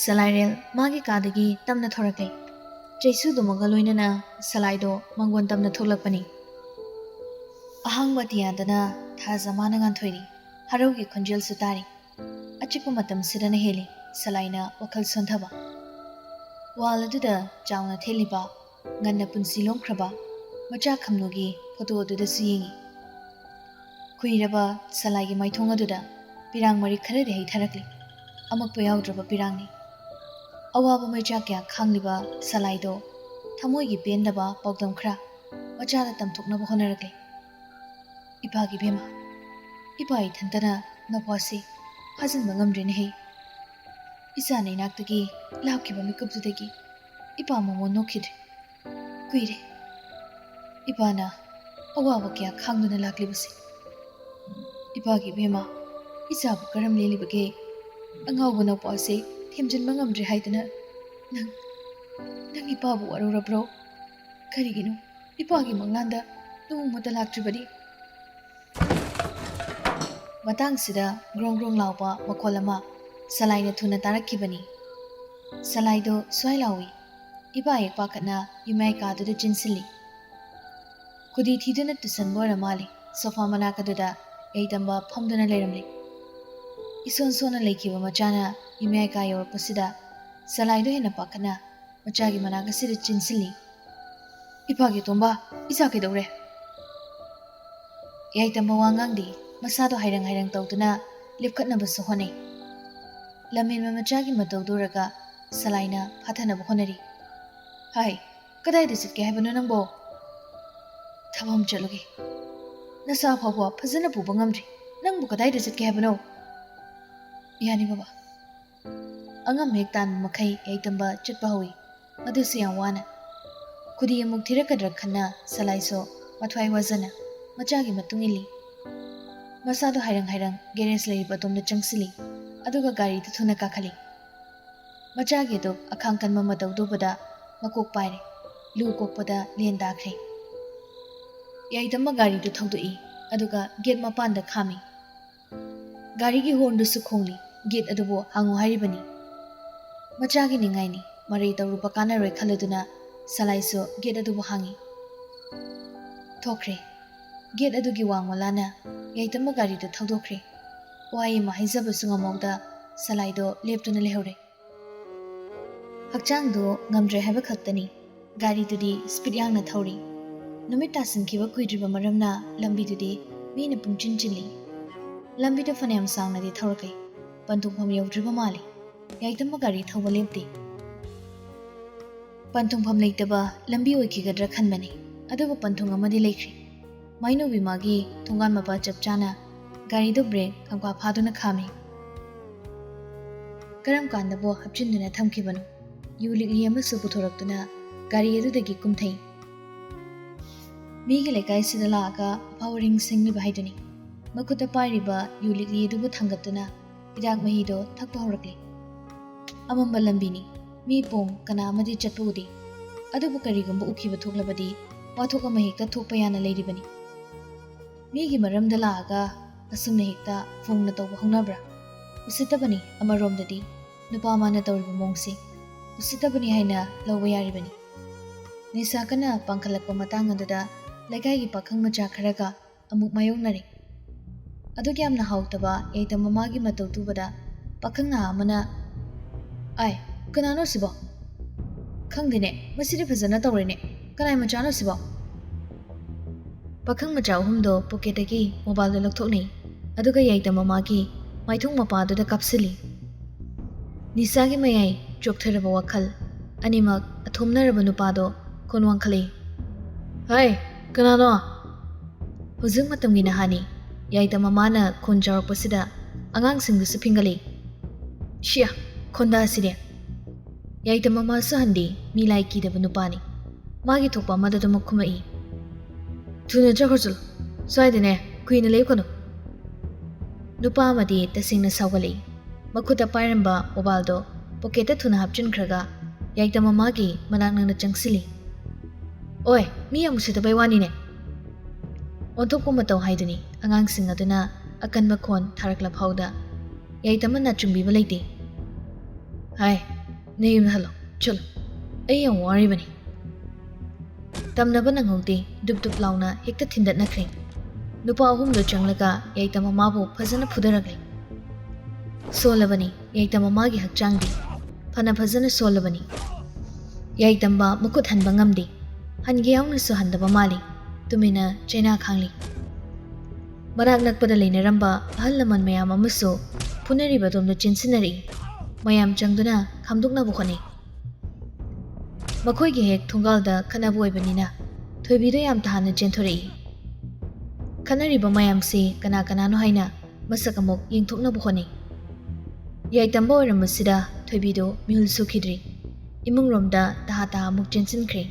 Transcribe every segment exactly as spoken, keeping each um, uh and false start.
ꯁꯂꯥꯏꯔꯦꯜ ꯃꯥꯒꯤ ꯀꯥꯗꯒꯤ ꯇꯞꯅ ꯊꯣꯔꯛꯂꯦ꯫ ꯆꯩꯁꯨꯗꯨꯃꯒ ꯂꯣꯏꯅꯅ ꯁꯂꯥꯏꯗꯣ ꯃꯪꯒꯣꯟ ꯇꯝꯅ ꯊꯣꯛꯂꯛꯄꯅꯤ꯫ ꯑꯍꯥꯡꯕ ꯑꯇꯤꯌꯥꯗꯅ ꯊꯥꯖ ꯃꯥꯅ ꯉꯥꯟꯊꯣꯏꯔꯤ꯫ ꯍꯔꯥꯎꯒꯤ ꯈꯣꯟꯖꯦꯜꯁꯨ ꯇꯥꯔꯤ꯫ ꯑꯆꯤꯛꯄ ꯃꯇꯝꯁꯤꯗꯅ ꯍꯦꯜꯂꯤ ꯁꯂꯥꯏꯅ ꯋꯥꯈꯜ ꯁꯣꯟꯊꯕ꯫ ꯋꯥꯜ ꯑꯗꯨꯗ ꯆꯥꯎꯅ ꯊꯦꯠꯂꯤꯕ ꯉꯟꯅ ꯄꯨꯟꯁꯤ ꯂꯣꯝꯈ꯭ꯔꯕ ꯃꯆꯥ ꯈꯝꯅꯨꯒꯤ ꯐꯣꯇꯣ ꯑꯗꯨꯗꯁꯨ ꯌꯦꯡꯉꯤ꯫ ꯈꯨꯏꯔꯕ ꯁꯂꯥꯏꯒꯤ ꯃꯥꯏꯊꯣꯡ ꯑꯗꯨꯗ ꯄꯤꯔꯥꯡ ꯃꯔꯤꯛ ꯈꯔꯗꯤ ꯍꯩꯊꯔꯛꯂꯤ꯫ ꯑꯃꯛꯄ ꯌꯥꯎꯗ꯭ꯔꯕ ꯄꯤꯔꯥꯡꯅꯤ꯫ ꯑꯋꯥꯕ ꯃꯩꯆꯥꯛ ꯀꯌꯥ ꯈꯥꯡꯂꯤꯕ ꯁꯂꯥꯏꯗꯣ ꯊꯃꯣꯏꯒꯤ ꯄꯦꯟꯗꯕ ꯄꯥꯎꯗꯝ ꯈꯔ ꯃꯆꯥꯗ ꯇꯝꯊꯣꯛꯅꯕ ꯍꯣꯠꯅꯔꯛꯂꯤ꯫ "ꯏꯄꯥꯒꯤ ꯏꯕꯦꯝꯃ, ꯏꯄꯥ ꯏꯊꯟꯇꯅ ꯅꯄꯥꯁꯤ ꯐꯥꯖꯤꯟꯕ ꯉꯝꯗ꯭ꯔꯦꯅꯦꯍꯦ꯫ ꯏꯆꯥꯅ ꯏꯅꯥꯛꯇꯒꯤ ꯂꯥꯛꯈꯤꯕ ꯃꯤꯀꯨꯞꯇꯨꯗꯒꯤ ꯏꯄꯥ ꯃꯃꯣꯟ ꯅꯣꯛꯈꯤꯗ꯭ꯔꯦ꯫ ꯀꯨꯏꯔꯦ ꯏꯄꯥꯅ ꯑꯋꯥꯕ ꯀꯌꯥ ꯈꯥꯡꯗꯨꯅ ꯂꯥꯛꯂꯤꯕꯁꯦ꯫ ꯏꯄꯥꯒꯤ ꯏꯕꯦꯝꯃ, ꯏꯆꯥꯕꯨ ꯀꯔꯝ ꯂꯦꯜꯂꯤꯕꯒꯦ? ꯑꯉꯥꯎꯕ ꯅꯄꯥꯁꯤ ꯊꯦꯝꯖꯤꯟꯕ ꯉꯝꯗ꯭ꯔꯦ ꯍꯥꯏꯗꯅ ꯅꯪ, ꯅꯪ ꯏꯄꯥꯕꯨ ꯋꯥꯔꯧꯔꯕ꯭ꯔꯣ? ꯀꯔꯤꯒꯤꯅꯣ ꯏꯄꯥꯒꯤ ꯃꯪꯂꯥꯟꯗ ꯅꯣꯡꯃꯇ ꯂꯥꯛꯇ꯭ꯔꯤꯕꯗꯤ?" ꯃꯇꯥꯡꯁꯤꯗ ꯒ꯭ꯔꯣꯡ ꯒ꯭ꯔꯣꯡ ꯂꯥꯎꯕ ꯃꯈꯣꯜ ꯑꯃ ꯁꯂꯥꯏꯅ ꯊꯨꯅ ꯇꯥꯔꯛꯈꯤꯕꯅꯤ꯫ ꯁꯂꯥꯏꯗꯣ ꯁ꯭ꯋꯥꯏ ꯂꯥꯎꯏ꯫ ꯏꯄꯥ ꯍꯦꯛ ꯄꯥꯈꯠꯅ ꯌꯨꯝꯌꯥꯏ ꯀꯥꯗꯨꯗ ꯆꯦꯟꯁꯤꯜꯂꯤ꯫ ꯈꯨꯗꯤ ꯊꯤꯗꯨꯅ ꯇꯨꯁꯟꯕ ꯑꯣꯏꯔ ꯃꯥꯜꯂꯤ꯫ ꯁꯣꯐꯥ ꯃꯅꯥꯛ ꯑꯗꯨꯗ ꯌꯥꯏꯇꯝꯕ ꯐꯝꯗꯨꯅ ꯂꯩꯔꯝꯂꯤ꯫ ꯏꯁꯣꯟ ꯁꯣꯟꯅ ꯂꯩꯈꯤꯕ ꯃꯆꯥꯅ ꯌꯨꯝꯌꯥꯏ ꯀꯥ ꯌꯧꯔꯛꯄꯁꯤꯗ ꯁꯂꯥꯏꯗꯣ ꯍꯦꯟꯅ ꯄꯥꯈꯠꯅ ꯃꯆꯥꯒꯤ ꯃꯅꯥꯛ ꯑꯁꯤꯗ ꯆꯦꯟꯁꯤꯜꯂꯤ꯫ "ꯏꯄꯥꯒꯤ ꯇꯣꯝꯕ, ꯏꯆꯥ ꯀꯩꯗꯧꯔꯦ?" ꯌꯥꯏꯇꯝꯕ ꯋꯥ ꯉꯥꯡꯗꯦ꯫ ꯃꯁꯥꯗꯣ ꯍꯥꯏꯔꯪ ꯍꯥꯏꯔꯪ ꯇꯧꯗꯨꯅ ꯂꯦꯞꯈꯠꯅꯕꯁꯨ ꯍꯣꯠꯅꯩ꯫ ꯂꯝꯍꯦꯟꯕ ꯃꯆꯥꯒꯤ ꯃꯇꯧꯗꯨ ꯎꯔꯒ ꯁꯂꯥꯏꯅ ꯐꯥꯊꯅꯕ ꯍꯣꯠꯅꯔꯤ꯫ "ꯍꯥꯏ, ꯀꯗꯥꯏꯗ ꯆꯠꯀꯦ ꯍꯥꯏꯕꯅꯣ ꯅꯪꯕꯣ?" "ꯊꯕꯛ ꯑꯃ ꯆꯠꯂꯨꯒꯦ꯫ ꯅꯁꯥ ꯐꯥꯎꯕ ꯐꯖꯅ ꯄꯨꯕ ꯉꯝꯗ꯭ꯔꯤ꯫ ꯅꯪꯕꯨ ꯀꯗꯥꯏꯗ ꯆꯠꯀꯦ ꯍꯥꯏꯕꯅꯣ?" "ꯌꯥꯅꯤ ꯕꯕꯥ꯫" ꯑꯉꯝ ꯍꯦꯛ ꯇꯥꯟꯕ ꯃꯈꯩ ꯌꯥꯏꯇꯝꯕ ꯆꯠꯄ ꯍꯧꯏ꯫ ꯑꯗꯨꯁꯨ ꯌꯥꯝ ꯋꯥꯅ꯫ ꯈꯨꯗꯤ ꯑꯃꯨꯛ ꯊꯤꯔꯛꯀꯗ꯭ꯔꯥ ꯈꯟꯅ ꯁꯂꯥꯏꯁꯨ ꯃꯊ꯭ꯋꯥꯏ ꯋꯥꯖꯅ ꯃꯆꯥꯒꯤ ꯃꯇꯨꯡ ꯏꯜꯂꯤ꯫ ꯃꯁꯥꯗꯣ ꯍꯥꯏꯔꯪ ꯍꯥꯏꯔꯪ ꯒꯦꯔꯦꯖ ꯂꯩꯔꯤꯕ ꯑꯗꯣꯝꯗ ꯆꯪꯁꯤꯜꯂꯤ꯫ ꯑꯗꯨꯒ ꯒꯥꯔꯤꯗꯨ ꯊꯨꯅ ꯀꯥꯈꯠꯂꯤ꯫ ꯃꯆꯥꯒꯤ ꯑꯗꯨ ꯑꯈꯥꯡ ꯀꯟꯕ ꯃꯇꯧꯗꯨ ꯎꯕꯗ ꯃꯀꯣꯛ ꯄꯥꯏꯔꯦ꯫ ꯂꯨ ꯀꯣꯛꯄꯗ ꯂꯦꯟ ꯇꯥꯈ꯭ꯔꯦ꯫ ꯌꯥꯏꯇꯝꯕ ꯒꯥꯔꯤꯗꯨ ꯊꯧꯗꯣꯛꯏ꯫ ꯑꯗꯨꯒ ꯒꯦꯠ ꯃꯄꯥꯟꯗ ꯈꯥꯝꯃꯤ꯫ ꯒꯥꯔꯤꯒꯤ ꯍꯣꯔꯟꯗꯨꯁꯨ ꯈꯣꯡꯂꯤ꯫ ꯒꯦꯠ ꯑꯗꯨꯕꯨ ꯍꯥꯡꯉꯨ ꯍꯥꯏꯔꯤꯕꯅꯤ꯫ ꯃꯆꯥꯒꯤ ꯅꯤꯡꯉꯥꯏꯅꯤ, ꯃꯔꯩ ꯇꯧꯔꯨꯕ ꯀꯥꯟꯅꯔꯣꯏ ꯈꯜꯂꯗꯨꯅ ꯁꯂꯥꯏꯁꯨ ꯒꯦꯠ ꯑꯗꯨꯕꯨ ꯍꯥꯡꯉꯤ꯫ ꯊꯣꯛꯈ꯭ꯔꯦ꯫ ꯒꯦꯠ ꯑꯗꯨꯒꯤ ꯋꯥꯡꯃ ꯂꯥꯟꯅ ꯌꯥꯏꯇꯝꯃ ꯒꯥꯔꯤꯗꯨ ꯊꯧꯗꯣꯛꯈ꯭ꯔꯦ꯫ ꯋꯥꯍꯩ ꯑꯃ ꯍꯥꯏꯖꯕꯁꯨ ꯉꯝꯍꯧꯗ ꯁꯂꯥꯏꯗꯣ ꯂꯦꯞꯇꯨꯅ ꯂꯩꯍꯧꯔꯦ꯫ ꯍꯛꯆꯥꯡꯗꯣ ꯉꯝꯗ꯭ꯔꯦ ꯍꯥꯏꯕ ꯈꯛꯇꯅꯤ, ꯒꯥꯔꯤꯗꯨꯗꯤ ꯁ꯭ꯄꯤꯗ ꯌꯥꯡꯅ ꯊꯧꯔꯤ꯫ ꯅꯨꯃꯤꯠ ꯇꯥꯁꯤꯟꯈꯤꯕ ꯀꯨꯏꯗ꯭ꯔꯤꯕ ꯃꯔꯝꯅ ꯂꯝꯕꯤꯗꯨꯗꯤ ꯃꯤꯅ ꯄꯨꯡꯆꯤꯟ ꯆꯤꯜꯂꯤ꯫ ꯂꯝꯕꯤꯗꯣ ꯐꯅꯌꯥꯝ ꯁꯥꯡꯅꯗꯤ ꯊꯧꯔꯛꯂꯦ꯫ ꯄꯟꯊꯨꯡꯐꯝ ꯌꯧꯗ꯭ꯔꯤꯕ ꯃꯥꯜꯂꯤ꯫ ꯌꯥꯏꯇꯝꯃ ꯒꯥꯔꯤ ꯊꯧꯕ ꯂꯦꯞꯇꯦ꯫ ꯄꯟꯊꯨꯡꯐꯝ ꯂꯩꯇꯕ ꯂꯝꯕꯤ ꯑꯣꯏꯈꯤꯒꯗ꯭ꯔꯥ ꯈꯟꯕꯅꯤ, ꯑꯗꯨꯕꯨ ꯄꯟꯊꯨꯡ ꯑꯃꯗꯤ ꯂꯩꯈ꯭ꯔꯦ꯫ ꯃꯥꯏꯅꯨꯕꯤ ꯃꯥꯒꯤ ꯊꯣꯡꯒꯥꯟ ꯃꯄꯥ ꯆꯞ ꯆꯥꯅ ꯒꯥꯔꯤꯗꯨ ꯕ꯭ꯔꯦꯛ ꯈꯪꯐꯥ ꯐꯥꯗꯨꯅ ꯈꯥꯝꯃꯤ꯫ ꯀꯔꯝ ꯀꯥꯟꯗꯕꯨ ꯍꯥꯞꯆꯤꯟꯗꯨꯅ ꯊꯝꯈꯤꯕꯅꯣ? ꯌꯨ ꯂꯤꯛꯂꯤ ꯑꯃꯁꯨ ꯄꯨꯊꯣꯔꯛꯇꯨꯅ ꯒꯥꯔꯤ ꯑꯗꯨꯗꯒꯤ ꯀꯨꯝꯊꯩ꯫ ꯃꯤꯒꯤ ꯂꯩꯀꯥꯏꯁꯤꯗ ꯂꯥꯛꯑꯒ ꯑꯐꯥꯎ ꯑꯔꯤꯡ ꯁꯤꯡꯂꯤꯕ ꯍꯥꯏꯗꯨꯅꯤ꯫ ꯃꯈꯨꯠꯇ ꯄꯥꯏꯔꯤꯕ ꯌꯨ ꯂꯤꯛꯂꯤ ꯑꯗꯨꯕꯨ ꯊꯥꯡꯒꯠꯇꯨꯅ ꯍꯤꯗꯥꯛ ꯃꯍꯤꯗꯣ ꯊꯛꯄ ꯍꯧꯔꯛꯂꯤ꯫ ꯑꯃꯝꯕ ꯂꯝꯕꯤꯅꯤ꯫ ꯃꯤ ꯄꯣꯡ ꯀꯅꯥ ꯑꯃꯗꯤ ꯆꯠꯄ ꯎꯗꯦ꯫ ꯑꯗꯨꯕꯨ ꯀꯔꯤꯒꯨꯝꯕ ꯎꯈꯤꯕ ꯊꯣꯛꯂꯕꯗꯤ ꯋꯥꯊꯣꯛ ꯑꯃ ꯍꯦꯛꯇ ꯊꯣꯛꯄ ꯌꯥꯅ ꯂꯩꯔꯤꯕꯅꯤ꯫ ꯃꯤꯒꯤ ꯃꯔꯝꯗ ꯂꯥꯛꯑꯒ ꯑꯁꯨꯝꯅ ꯍꯦꯛꯇ ꯐꯣꯡꯅ ꯇꯧꯕ ꯍꯧꯅꯕ꯭ꯔꯥ? ꯎꯁꯤꯠꯇꯕꯅꯤ꯫ ꯑꯃꯔꯣꯝꯗꯗꯤ ꯅꯨꯄꯥ ꯑꯃꯅ ꯇꯧꯔꯤꯕ ꯃꯑꯣꯡꯁꯤ ꯎꯁꯤꯠꯇꯕꯅꯤ ꯍꯥꯏꯅ ꯂꯧꯕ ꯌꯥꯔꯤꯕꯅꯤ꯫ ꯅꯤꯁꯥ ꯀꯟꯅ ꯄꯥꯡꯈꯠꯂꯛꯄ ꯃꯇꯥꯡ ꯑꯗꯨꯗ ꯂꯩꯀꯥꯏꯒꯤ ꯄꯥꯈꯪ ꯃꯆꯥ ꯈꯔꯒ ꯑꯃꯨꯛ ꯃꯥꯌꯣꯛꯅꯔꯦ꯫ ꯑꯗꯨꯛ ꯌꯥꯝꯅ ꯍꯥꯎꯇꯕ ꯌꯥꯏꯇꯝ ꯃꯃꯥꯒꯤ ꯃꯇꯧ ꯇꯨꯕꯗ ꯄꯥꯈꯪ ꯅꯍꯥ ꯑꯃꯅ, "ꯑꯥꯏ, ꯀꯅꯥꯅꯣ ꯁꯤꯕꯣ? ꯈꯪꯗꯦꯅꯦ, ꯃꯁꯤꯗꯤ ꯐꯖꯅ ꯇꯧꯔꯦꯅꯦ꯫ ꯀꯅꯥꯏ ꯃꯆꯥꯅꯣ ꯁꯤꯕꯣ?" ꯄꯥꯈꯪ ꯃꯆꯥ ꯑꯍꯨꯝꯗꯣ ꯄꯣꯀꯦꯠꯇꯒꯤ ꯃꯣꯕꯥꯏꯜꯗꯣ ꯂꯧꯊꯣꯛꯅꯩ, ꯑꯗꯨꯒ ꯌꯥꯏꯇꯝ ꯃꯃꯥꯒꯤ ꯃꯥꯏꯊꯣꯡ ꯃꯄꯥꯗꯨꯗ ꯀꯥꯞꯁꯤꯜꯂꯤ꯫ ꯅꯤꯁꯥꯒꯤ ꯃꯌꯥꯏ ꯆꯣꯛꯊꯔꯕ ꯋꯥꯈꯜ ꯑꯅꯤꯃꯛ ꯑꯊꯣꯝꯅꯔꯕ ꯅꯨꯄꯥꯗꯣ ꯈꯣꯟ ꯋꯥꯡꯈꯠꯂꯛꯏ꯫ "ꯍꯩ, ꯀꯅꯥꯅꯣ?" ꯍꯧꯖꯤꯛ ꯃꯇꯝꯒꯤ ꯅꯍꯥꯅꯤ꯫ ꯌꯥꯏꯇꯝ ꯃꯃꯥꯅ ꯈꯣꯟ ꯆꯥꯎꯔꯛꯄꯁꯤꯗ ꯑꯉꯥꯡꯁꯤꯡꯗꯨꯁꯨ ꯐꯤꯡꯒꯠꯂꯛꯏ꯫ "ꯁꯤꯌꯥ, ꯈꯣꯟꯗꯥꯁꯤꯗꯤ!" ꯌꯥꯏꯇꯝ ꯃꯃꯥꯁꯨ ꯍꯟꯗꯦ, ꯃꯤꯂꯥꯏ ꯀꯤꯗꯕ ꯅꯨꯄꯥꯅꯤ꯫ ꯃꯥꯒꯤ ꯊꯣꯛꯄ ꯑꯃꯗ ꯑꯗꯨꯃꯛ ꯈꯨꯝꯃꯛꯏ꯫ "ꯊꯨꯅ ꯆꯠꯈ꯭ꯔꯣ ꯆꯠꯂꯣ, ꯁ꯭ꯋꯥꯏꯗꯅꯦ ꯀꯨꯏꯅ ꯂꯦꯞꯀꯅꯨ꯫" ꯅꯨꯄꯥ ꯑꯃꯗꯤ ꯇꯁꯦꯡꯅ ꯁꯥꯎꯒꯠꯂꯛꯏ꯫ ꯃꯈꯨꯠꯇ ꯄꯥꯏꯔꯝꯕ ꯃꯣꯕꯥꯏꯜꯗꯣ ꯄꯣꯀꯦꯠꯇ ꯊꯨꯅ ꯍꯥꯞꯆꯤꯟꯈ꯭ꯔꯒ ꯌꯥꯏꯇꯝ ꯃꯃꯥꯒꯤ ꯃꯅꯥꯛ ꯅꯛꯅ ꯆꯪꯁꯤꯜꯂꯤ꯫ "ꯑꯣꯏ, ꯃꯤ ꯌꯥꯝ ꯎꯁꯤꯠꯇꯕꯩ ꯋꯥꯅꯤꯅꯦ!" ꯑꯣꯟꯊꯣꯛꯄ ꯃꯇꯧ ꯍꯥꯏꯗꯨꯅꯤ ꯑꯉꯥꯡꯁꯤꯡ ꯑꯗꯨꯅ ꯑꯀꯟꯕ ꯈꯣꯟ ꯊꯥꯔꯛꯂ ꯐꯥꯎꯗ ꯌꯥꯏꯇꯝꯅ ꯆꯨꯝꯕꯤꯕ ꯂꯩꯇꯦ꯫ "ꯍꯥꯏ, ꯅꯌꯨꯝꯗ ꯍꯜꯂꯣ, ꯆꯠꯂꯣ꯫ ꯑꯩ ꯌꯥꯝ ꯋꯥꯔꯤꯕꯅꯤ꯫ ꯇꯝꯅꯕ ꯅꯪꯍꯧꯗꯦ, ꯗꯨꯞ ꯗꯨꯞ ꯂꯥꯎꯅ ꯍꯦꯛꯇ ꯊꯤꯟꯗꯠꯅꯈ꯭ꯔꯦ꯫ ꯅꯨꯄꯥ ꯑꯍꯨꯝꯗꯣ ꯆꯪꯂꯒ ꯌꯥꯏꯇꯝ ꯃꯃꯥꯕꯨ ꯐꯖꯅ ꯐꯨꯗꯔꯛꯂꯦ꯫ ꯁꯣꯜꯂꯕꯅꯤ ꯌꯥꯏꯇꯝ ꯃꯃꯥꯒꯤ ꯍꯛꯆꯥꯡꯗꯤ, ꯐꯅ ꯐꯖꯅ ꯁꯣꯜꯂꯕꯅꯤ꯫ ꯌꯥꯏꯇꯝꯕ ꯃꯈꯨꯠ ꯍꯟꯕ ꯉꯝꯗꯦ, ꯍꯟꯒꯦ ꯌꯥꯎꯅꯁꯨ ꯍꯟꯗꯕ ꯃꯥꯜꯂꯤ꯫ ꯇꯨꯃꯤꯟꯅ ꯆꯩꯅꯥ ꯈꯥꯡꯂꯤ꯫ ꯃꯅꯥꯛ ꯅꯛꯄꯗ ꯂꯩꯅꯔꯝꯕ ꯑꯍꯜ ꯂꯃꯟ ꯃꯌꯥꯝ ꯑꯃꯁꯨ ꯐꯨꯅꯔꯤꯕ ꯑꯗꯣꯝꯗ ꯆꯦꯟꯁꯤꯟꯅꯔꯛꯏ꯫ ꯃꯌꯥꯝ ꯆꯪꯗꯨꯅ ꯈꯥꯝꯗꯣꯛꯅꯕ ꯍꯣꯠꯅꯩ꯫ ꯃꯈꯣꯏꯒꯤ ꯍꯦꯛ ꯊꯣꯡꯒꯥꯜꯗ ꯈꯠꯅꯕ ꯑꯣꯏꯕꯅꯤꯅ ꯊꯣꯏꯕꯤꯗꯣ ꯌꯥꯝ ꯇꯍꯥꯟꯅ ꯆꯦꯟꯊꯣꯔꯛꯏ꯫ ꯈꯠꯅꯔꯤꯕ ꯃꯌꯥꯝꯁꯤ ꯀꯅꯥ ꯀꯅꯥꯅꯣ ꯍꯥꯏꯅ ꯃꯁꯛ ꯑꯃꯨꯛ ꯌꯦꯡꯊꯣꯛꯅꯕ ꯍꯣꯠꯅꯩ꯫ ꯌꯥꯏꯇꯝꯕ ꯑꯣꯏꯔꯝꯕꯁꯤꯗ ꯊꯣꯏꯕꯤꯗꯨ ꯃꯤꯍꯨꯜ ꯁꯨꯈꯤꯗ꯭ꯔꯤ꯫ ꯏꯃꯨꯡꯔꯣꯝꯗ ꯇꯍꯥ ꯇꯍꯥ ꯑꯃꯨꯛ ꯆꯦꯟꯁꯤꯟꯈ꯭ꯔꯦ꯫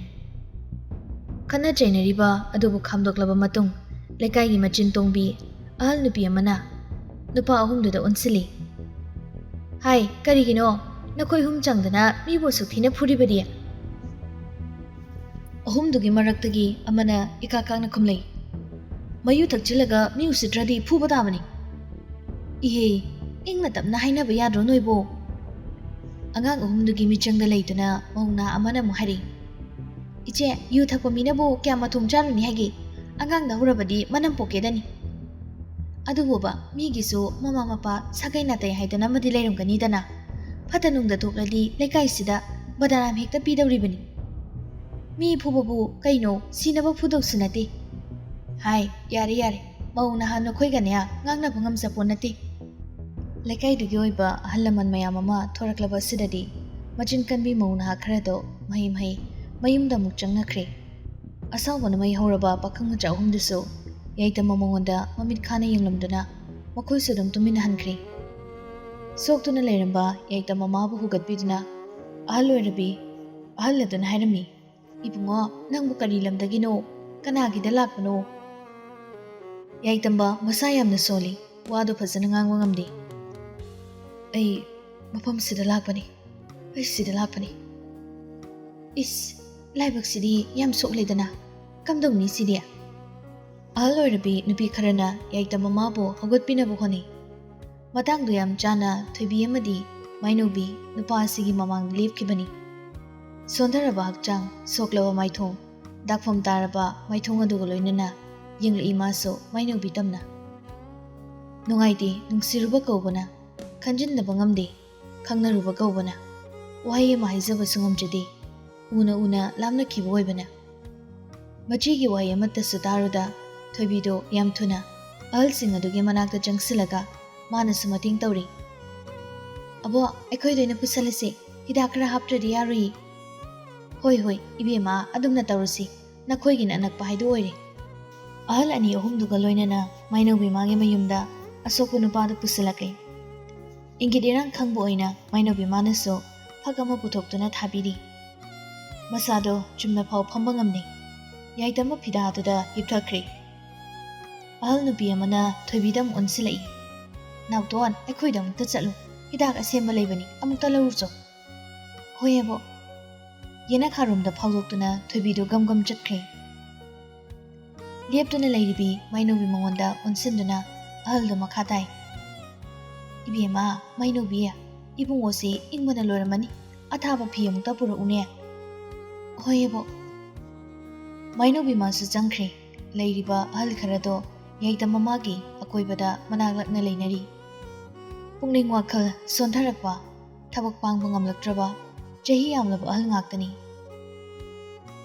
ꯈꯠꯅ ꯆꯩꯅꯔꯤꯕ ꯑꯗꯨꯕꯨ ꯈꯥꯝꯗꯣꯛꯂꯕ ꯃꯇꯨꯡ, ꯂꯩꯀꯥꯏꯒꯤ ꯃꯆꯤꯟ ꯇꯣꯡꯕꯤ ꯑꯍꯜ ꯅꯨꯄꯤ ꯑꯃꯅ ꯅꯨꯄꯥ ꯑꯍꯨꯝꯗꯨꯗ ꯑꯣꯟꯁꯤꯜꯂꯤ꯫ "ꯍꯥꯏ, ꯀꯔꯤꯒꯤꯅꯣ ꯅꯈꯣꯏ ꯑꯍꯨꯝ ꯆꯪꯗꯅ ꯃꯤꯕꯨ ꯑꯁꯨꯛ ꯊꯤꯅ ꯐꯨꯔꯤꯕꯗꯤ?" ꯑꯍꯨꯝꯗꯨꯒꯤ ꯃꯔꯛꯇꯒꯤ ꯑꯃꯅ ꯏꯀꯥ ꯀꯥꯛꯅ ꯈꯨꯝꯂꯩ, "ꯃꯌꯨ ꯊꯛꯆꯤꯜꯂꯒ ꯃꯤ ꯎꯁꯤꯠꯇ꯭ꯔꯗꯤ ꯐꯨꯕ ꯇꯥꯕꯅꯤ꯫ ꯏꯍꯦ, ꯏꯪꯅ ꯇꯞꯅ ꯍꯥꯏꯅꯕ ꯌꯥꯗ꯭ꯔꯣ ꯅꯣꯏꯕꯣ?" ꯑꯉꯥꯡ ꯑꯍꯨꯝꯗꯨꯒꯤ ꯃꯤꯆꯪꯗ ꯂꯩꯗꯨꯅ ꯃꯧ ꯅꯍꯥ ꯑꯃꯅ ꯑꯃꯨꯛ ꯍꯥꯏꯔꯛꯏ, "ꯏꯆꯦ, ꯌꯨ ꯊꯛꯄ ꯃꯤꯅꯕꯨ ꯀꯌꯥꯝ ꯃꯊꯣꯡ ꯆꯥꯔꯨꯅꯤ ꯍꯥꯏꯒꯦ? ꯑꯉꯥꯡꯗ ꯍꯧꯔꯕꯗꯤ ꯃꯅꯝ ꯄꯣꯛꯀꯦꯗꯅꯤ꯫ ꯑꯗꯨꯕꯨꯕ, ꯃꯤꯒꯤꯁꯨ ꯃꯃꯥ ꯃꯄꯥ, ꯁꯥꯒꯩ ꯅꯥꯇꯩ ꯍꯥꯏꯗꯅ ꯑꯃꯗꯤ ꯂꯩꯔꯝꯒꯅꯤꯗꯅ꯫ ꯐꯠꯇ ꯅꯨꯡꯗ ꯊꯣꯛꯂꯗꯤ ꯂꯩꯀꯥꯏꯁꯤꯗ ꯕꯗꯅꯥꯝ ꯍꯦꯛꯇ ꯄꯤꯗꯧꯔꯤꯕꯅꯤ꯫ ꯃꯤ ꯐꯨꯕꯕꯨ ꯀꯩꯅꯣ, ꯁꯤꯅꯕ ꯐꯨꯗꯧꯁꯨ ꯅꯠꯇꯦ꯫ ꯍꯥꯏ, ꯌꯥꯔꯦ ꯌꯥꯔꯦ, ꯃꯧ ꯅꯍꯥ ꯅꯈꯣꯏꯒꯅꯦ ꯉꯥꯡꯅꯕ ꯉꯝꯖꯄꯣꯠ ꯅꯠꯇꯦ꯫" ꯂꯩꯀꯥꯏꯗꯨꯒꯤ ꯑꯣꯏꯕ ꯑꯍꯜ ꯂꯃꯟ ꯃꯌꯥꯝ ꯑꯃ ꯊꯣꯔꯛꯂꯕ ꯑꯁꯤꯗꯗꯤ ꯃꯆꯤꯟ ꯀꯟꯕꯤ ꯃꯧ ꯅꯍꯥ ꯈꯔꯗꯣ ꯃꯍꯩ ꯃꯍꯩ ꯃꯌꯨꯝꯗ ꯑꯃꯨꯛ ꯆꯪꯅꯈ꯭ꯔꯦ꯫ ꯑꯁꯥꯎꯕꯅ ꯃꯩ ꯍꯧꯔꯕ ꯄꯥꯈꯪ ꯃꯆꯥ ꯑꯍꯨꯝꯗꯨꯁꯨ ꯌꯥꯏꯇꯝꯕ ꯃꯉꯣꯟꯗ ꯃꯃꯤꯠ ꯈꯥꯅ ꯌꯦꯡꯂꯝꯗꯨꯅ ꯃꯈꯣꯏꯁꯨ ꯑꯗꯨꯝ ꯇꯨꯃꯤꯟꯅ ꯍꯟꯈ꯭ꯔꯦ꯫ ꯁꯣꯛꯇꯨꯅ ꯂꯩꯔꯝꯕ ꯌꯥꯏꯇꯝ ꯃꯃꯥꯕꯨ ꯍꯨꯒꯠꯄꯤꯗꯨꯅ ꯑꯍꯜ ꯑꯣꯏꯔꯕꯤ ꯑꯍꯜ ꯑꯗꯨꯅ ꯍꯥꯏꯔꯝꯃꯤ, "ꯏꯕꯨꯡꯉꯣ, ꯅꯪꯕꯨ ꯀꯔꯤ ꯂꯝꯗꯒꯤꯅꯣ? ꯀꯅꯥꯒꯤꯗ ꯂꯥꯛꯄꯅꯣ?" ꯌꯥꯏꯇꯝꯕ ꯃꯁꯥ ꯌꯥꯝꯅ ꯁꯣꯜꯂꯤ, ꯋꯥꯗꯨ ꯐꯖꯅ ꯉꯥꯡꯕ ꯉꯝꯗꯦ꯫ "ꯑꯩ ꯃꯐꯝꯁꯤꯗ ꯂꯥꯛꯄꯅꯤ, ꯑꯩ ꯁꯤꯗ ꯂꯥꯛꯄꯅꯤ꯫" "ꯏꯁ, ꯂꯥꯏꯕꯛꯁꯤꯗꯤ ꯌꯥꯝ ꯁꯣꯛꯂꯦꯗꯅ, ꯀꯝꯗꯧꯅꯤ ꯁꯤꯗꯤ?" ꯑꯍꯜ ꯑꯣꯏꯔꯕꯤ ꯅꯨꯄꯤ ꯈꯔꯅ ꯌꯥꯏꯇꯝ ꯃꯃꯥꯕꯨ ꯍꯧꯒꯠꯄꯤꯅꯕ ꯍꯣꯠꯅꯩ꯫ ꯃꯇꯥꯡꯗꯨ ꯌꯥꯝ ꯆꯥꯅ ꯊꯣꯏꯕꯤ ꯑꯃꯗꯤ ꯃꯥꯏꯅꯧꯕꯤ ꯅꯨꯄꯥ ꯑꯁꯤꯒꯤ ꯃꯃꯥꯡꯗ ꯂꯦꯞꯈꯤꯕꯅꯤ꯫ ꯁꯣꯟꯊꯔꯕ ꯍꯛꯆꯥꯡ, ꯁꯣꯛꯂꯕ ꯃꯥꯏꯊꯣꯡ, ꯗꯥꯛꯐꯝ ꯇꯥꯔꯕ ꯃꯥꯏꯊꯣꯡ ꯑꯗꯨꯒ ꯂꯣꯏꯅꯅ ꯌꯦꯡꯂꯛꯏ ꯃꯥꯁꯨ ꯃꯥꯏꯅꯧꯕꯤ ꯇꯝꯅ꯫ ꯅꯨꯡꯉꯥꯏꯇꯦ, ꯅꯨꯡꯁꯤꯔꯨꯕ ꯀꯧꯕꯅ ꯈꯟꯖꯤꯟꯅꯕ ꯉꯝꯗꯦ, ꯈꯪꯅꯔꯨꯕ ꯀꯧꯕꯅ ꯋꯥꯍꯩ ꯑꯃ ꯍꯥꯏꯖꯕꯁꯨ ꯉꯝꯖꯗꯦ꯫ ꯎꯅ ꯎꯅ ꯂꯥꯞꯅꯈꯤꯕ ꯑꯣꯏꯕꯅ꯫ ꯃꯆꯦꯒꯤ ꯋꯥꯍꯩ ꯑꯃꯠꯇꯁꯨ ꯇꯥꯔꯨꯗ ꯊꯣꯏꯕꯤꯗꯣ ꯌꯥꯝ ꯊꯨꯅ ꯑꯍꯜꯁꯤꯡ ꯑꯗꯨꯒꯤ ꯃꯅꯥꯛꯇ ꯆꯪꯁꯤꯜꯂꯒ ꯃꯥꯅꯁꯨ ꯃꯇꯦꯡ ꯇꯧꯔꯤ꯫ "ꯑꯕꯣ, ꯑꯩꯈꯣꯏꯗ ꯑꯣꯏꯅ ꯄꯨꯁꯜꯂꯁꯤ, ꯍꯤꯗꯥꯛ ꯈꯔ ꯍꯥꯞꯇ꯭ꯔꯗꯤ ꯌꯥꯔꯣꯏꯌꯦ꯫" "ꯍꯣꯏ ꯍꯣꯏ ꯏꯕꯦꯝꯃ, ꯑꯗꯨꯝꯅ ꯇꯧꯔꯁꯤ, ꯅꯈꯣꯏꯒꯤꯅ ꯑꯅꯛꯄ ꯍꯥꯏꯗꯣ ꯑꯣꯏꯔꯦ꯫" ꯑꯍꯜ ꯑꯅꯤ ꯑꯍꯨꯝꯗꯨꯒ ꯂꯣꯏꯅꯅ ꯃꯥꯏꯅꯧꯕꯤ ꯃꯥꯒꯤ ꯃꯌꯨꯝꯗ ꯑꯁꯣꯛꯄ ꯅꯨꯄꯥꯗꯨ ꯄꯨꯁꯤꯜꯂꯛꯂꯦ꯫ ꯏꯪꯒꯤꯠ ꯏꯔꯥꯡ ꯈꯪꯕ ꯑꯣꯏꯅ ꯃꯥꯏꯅꯧꯕꯤ ꯃꯥꯅꯁꯨ ꯐꯛ ꯑꯃ ꯄꯨꯊꯣꯛꯇꯨꯅ ꯊꯥꯕꯤꯔꯤ꯫ ꯃꯁꯥꯗꯣ ꯆꯨꯝꯅ ꯐꯥꯎ ꯐꯝꯕ ꯉꯝꯗꯦ꯫ ꯌꯥꯏꯇꯝꯕ ꯐꯤꯗꯥꯗꯨꯗ ꯍꯤꯞꯊꯈ꯭ꯔꯦ꯫ ꯑꯍꯜ ꯅꯨꯄꯤ ꯑꯃꯅ ꯊꯣꯏꯕꯤꯗ ꯑꯃꯨꯛ ꯑꯣꯟꯁꯤꯜꯂꯛꯏ꯫ "ꯅꯥꯎꯇꯣꯟ, ꯑꯩꯈꯣꯏꯗ ꯑꯃꯨꯛꯇ ꯆꯠꯂꯨ, ꯍꯤꯗꯥꯛ ꯑꯁꯦꯝꯕ ꯂꯩꯕꯅꯤ, ꯑꯃꯨꯛꯇ ꯂꯧꯔꯨꯆꯣ꯫" "ꯍꯣꯏ ꯑꯕꯣ꯫" ꯌꯦꯅꯈꯥꯔꯣꯝꯗ ꯐꯥꯎꯗꯣꯛꯇꯨꯅ ꯊꯣꯏꯕꯤꯗꯨ ꯒꯝ ꯒꯝ ꯆꯠꯈ꯭ꯔꯦ꯫ ꯂꯦꯞꯇꯨꯅ ꯂꯩꯔꯤꯕꯤ ꯃꯥꯏꯅꯧꯕꯤ ꯃꯉꯣꯟꯗ ꯑꯣꯟꯁꯤꯟꯗꯨꯅ ꯑꯍꯜꯗꯨ ꯃꯈꯥ ꯇꯥꯏ꯫ "ꯏꯕꯦꯝꯃ, ꯃꯥꯏꯅꯧꯕꯤ, ꯏꯕꯨꯡꯉꯣꯁꯤ ꯏꯪꯕꯅ ꯂꯣꯏꯔꯝꯃꯅꯤ, ꯑꯊꯥꯕ ꯐꯤ ꯑꯃꯨꯛꯇ ꯄꯨꯔꯛꯎꯅꯦ꯫" "ꯍꯣꯏ ꯑꯕꯣ꯫" ꯃꯥꯏꯅꯧꯕꯤ ꯃꯥꯁꯨ ꯆꯪꯈ꯭ꯔꯦ꯫ ꯂꯩꯔꯤꯕ ꯑꯍꯜ ꯈꯔꯗꯣ ꯌꯥꯏꯇꯝ ꯃꯃꯥꯒꯤ ꯑꯀꯣꯏꯕꯗ ꯃꯅꯥꯛ ꯅꯛꯅ ꯂꯩꯅꯔꯤ꯫ ꯄꯨꯛꯅꯤꯡ ꯋꯥꯈꯜ ꯁꯣꯟꯊꯔꯛꯄ, ꯊꯕꯛ ꯄꯥꯡꯕ ꯉꯝꯂꯛꯇ꯭ꯔꯕ, ꯆꯍꯤ ꯌꯥꯝꯂꯕ ꯑꯍꯜ ꯉꯥꯛꯇꯅꯤ꯫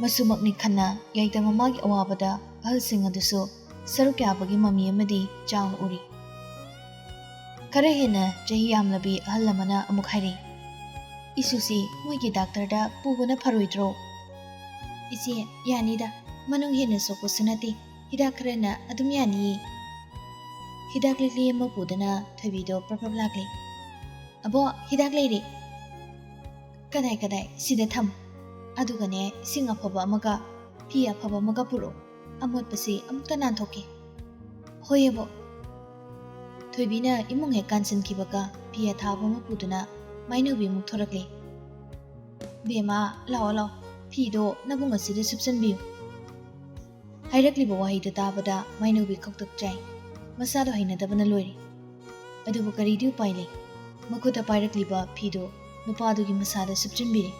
ꯃꯁꯨꯃꯛꯅꯤ ꯈꯟꯅ ꯌꯥꯏꯇꯝ ꯃꯃꯥꯒꯤ ꯑꯋꯥꯕꯗ ꯑꯍꯜꯁꯤꯡ ꯑꯗꯨꯁꯨ ꯁꯔꯨꯛ ꯌꯥꯕꯒꯤ ꯃꯃꯤ ꯑꯃꯗꯤ ꯆꯥꯎꯅ ꯎꯔꯤ꯫ ꯈꯔ ꯍꯦꯟꯅ ꯆꯍꯤ ꯌꯥꯝꯂꯕꯤ ꯑꯍꯜ ꯑꯃꯅ ꯑꯃꯨꯛ ꯍꯥꯏꯔꯤ, "ꯏꯁꯨꯁꯤ ꯃꯣꯏꯒꯤ ꯗꯥꯛꯇꯔꯗ ꯄꯨꯕꯅ ꯐꯔꯣꯏꯗ꯭ꯔꯣ?" "ꯏꯆꯦ, ꯌꯥꯅꯤꯗ, ꯃꯅꯨꯡ ꯍꯦꯟꯅ ꯁꯣꯛꯄꯁꯨ ꯅꯠꯇꯦ, ꯍꯤꯗꯥꯛ ꯈꯔꯅ ꯑꯗꯨꯝ ꯌꯥꯅꯤꯌꯦ꯫" ꯍꯤꯗꯥꯛ ꯂꯤꯛꯂꯤ ꯑꯃ ꯄꯨꯗꯨꯅ ꯊꯣꯏꯕꯤꯗꯣ ꯄ꯭ꯔꯞ ꯄ꯭ꯔꯞ ꯂꯥꯛꯂꯦ꯫ "ꯑꯕꯣ, ꯍꯤꯗꯥꯛ ꯂꯩꯔꯦ꯫" "ꯀꯗꯥꯏ, ꯀꯗꯥꯏ? ꯁꯤꯗ ꯊꯝ꯫ ꯑꯗꯨꯒꯅꯦ, ꯏꯁꯤꯡ ꯑꯐꯕ ꯑꯃꯒ ꯐꯤ ꯑꯐꯕ ꯑꯃꯒ ꯄꯨꯔꯛꯎ꯫ ꯑꯃꯣꯠꯄꯁꯤ ꯑꯃꯨꯛꯇ ꯅꯥꯟꯊꯣꯛꯀꯦ꯫" "ꯍꯣꯏ ꯑꯕꯣ꯫" ꯊꯣꯏꯕꯤꯅ ꯏꯃꯨꯡ ꯍꯦꯛ ꯀꯥꯟꯁꯤꯟꯈꯤꯕꯒ ꯐꯤ ꯑꯊꯥꯕ ꯑꯃ ꯄꯨꯗꯨꯅ ꯃꯥꯏꯅꯧꯕꯤ ꯑꯃꯨꯛ ꯊꯣꯔꯛꯂꯦ꯫ "ꯕꯦꯝꯃ, ꯂꯥꯛꯑꯣ, ꯂꯥꯛꯑꯣ꯫ ꯐꯤꯗꯣ ꯅꯕꯨꯡ ꯑꯁꯤꯗ ꯁꯨꯞꯆꯟꯕꯤꯌꯨ꯫" ꯍꯥꯏꯔꯛꯂꯤꯕ ꯋꯥꯍꯩꯗꯨ ꯇꯥꯕꯗ ꯃꯥꯏꯅꯧꯕꯤ ꯈꯧꯇꯛ ꯆꯥꯏ꯫ ꯃꯁꯥꯗꯣ ꯍꯩꯅꯗꯕꯅ ꯂꯣꯏꯔꯦ꯫ ꯑꯗꯨꯕꯨ ꯀꯔꯤꯗꯤ ꯎꯄꯥꯏ ꯂꯩ? ꯃꯈꯨꯠꯇ ꯄꯥꯏꯔꯛꯂꯤꯕ ꯐꯤꯗꯨ ꯅꯨꯄꯥꯗꯨꯒꯤ ꯃꯁꯥꯗ ꯁꯨꯞꯆꯤꯟꯕꯤꯔꯤ꯫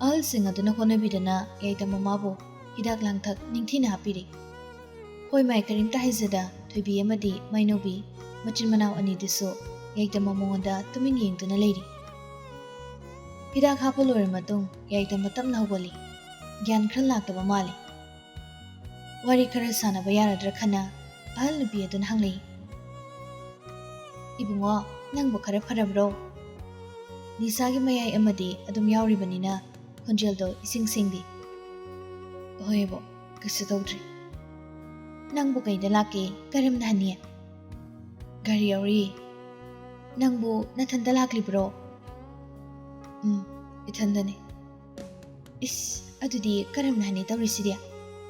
ꯑꯍꯜꯁꯤꯡ ꯑꯗꯨꯅ ꯍꯣꯠꯅꯕꯤꯗꯅ ꯌꯥꯏꯇꯝ ꯃꯃꯥꯕꯨ ꯍꯤꯗꯥꯛ ꯂꯥꯡꯊꯛ ꯅꯤꯡꯊꯤꯅ ꯍꯥꯞꯄꯤꯔꯤ꯫ ꯍꯣꯏ ꯃꯥꯏ ꯀꯔꯤꯝꯇ ꯍꯥꯏꯖꯗ ꯊꯣꯏꯕꯤ ꯑꯃꯗꯤ ꯃꯥꯏꯅꯧꯕꯤ ꯃꯆꯤꯟ ꯃꯅꯥꯎ ꯑꯅꯤꯗꯨꯁꯨ ꯌꯥꯏꯇꯝ ꯃꯉꯣꯟꯗ ꯇꯨꯃꯤꯟ ꯌꯦꯡꯗꯨꯅ ꯂꯩꯔꯤ꯫ ꯍꯤꯗꯥꯛ ꯍꯥꯞꯄ ꯂꯣꯏꯔ ꯃꯇꯨꯡ ꯌꯥꯏꯇꯝꯕ ꯇꯞꯅ ꯍꯧꯒꯠꯂꯤ꯫ ꯒ꯭ꯌꯥꯟ ꯈꯔ ꯂꯥꯛꯇꯕ ꯃꯥꯜꯂꯤ꯫ ꯋꯥꯔꯤ ꯈꯔ ꯁꯥꯟꯅꯕ ꯌꯥꯔꯗ꯭ꯔꯥ ꯈꯟꯅ ꯑꯍꯜ ꯅꯨꯄꯤ ꯑꯗꯨꯅ ꯍꯪꯂꯛꯏ꯫ "ꯏꯕꯨꯡꯉꯣ, ꯅꯪꯕꯨ ꯈꯔ ꯐꯔꯕ꯭ꯔꯣ? ꯅꯤꯁꯥꯒꯤ ꯃꯌꯥꯏ ꯑꯃꯗꯤ ꯑꯗꯨꯝ ꯌꯥꯎꯔꯤꯕꯅꯤꯅ ꯈꯣꯟꯖꯦꯜꯗꯣ ꯏꯁꯤꯡ ꯁꯤꯡꯗꯤ꯫" "ꯍꯣꯏ ꯏꯕꯣꯛ, ꯀꯩꯁꯨ ꯇꯧꯗ꯭ꯔꯤ꯫" "ꯅꯪꯕꯨ ꯀꯩꯗ ꯂꯥꯛꯀꯦ? ꯀꯔꯝꯅ ꯍꯟꯅꯤ?" "ꯒꯥꯔꯤ ꯌꯥꯎꯔꯤ꯫" "ꯅꯪꯕꯨ ꯅꯊꯟꯇ ꯂꯥꯛꯂꯤꯕ꯭ꯔꯣ?" "ꯎꯝ, ꯏꯊꯟꯗꯅꯤ꯫" "ꯏꯁ, ꯑꯗꯨꯗꯤ ꯀꯔꯝꯅ ꯍꯟꯅꯤ ꯇꯧꯔꯤꯁꯤꯗꯤ?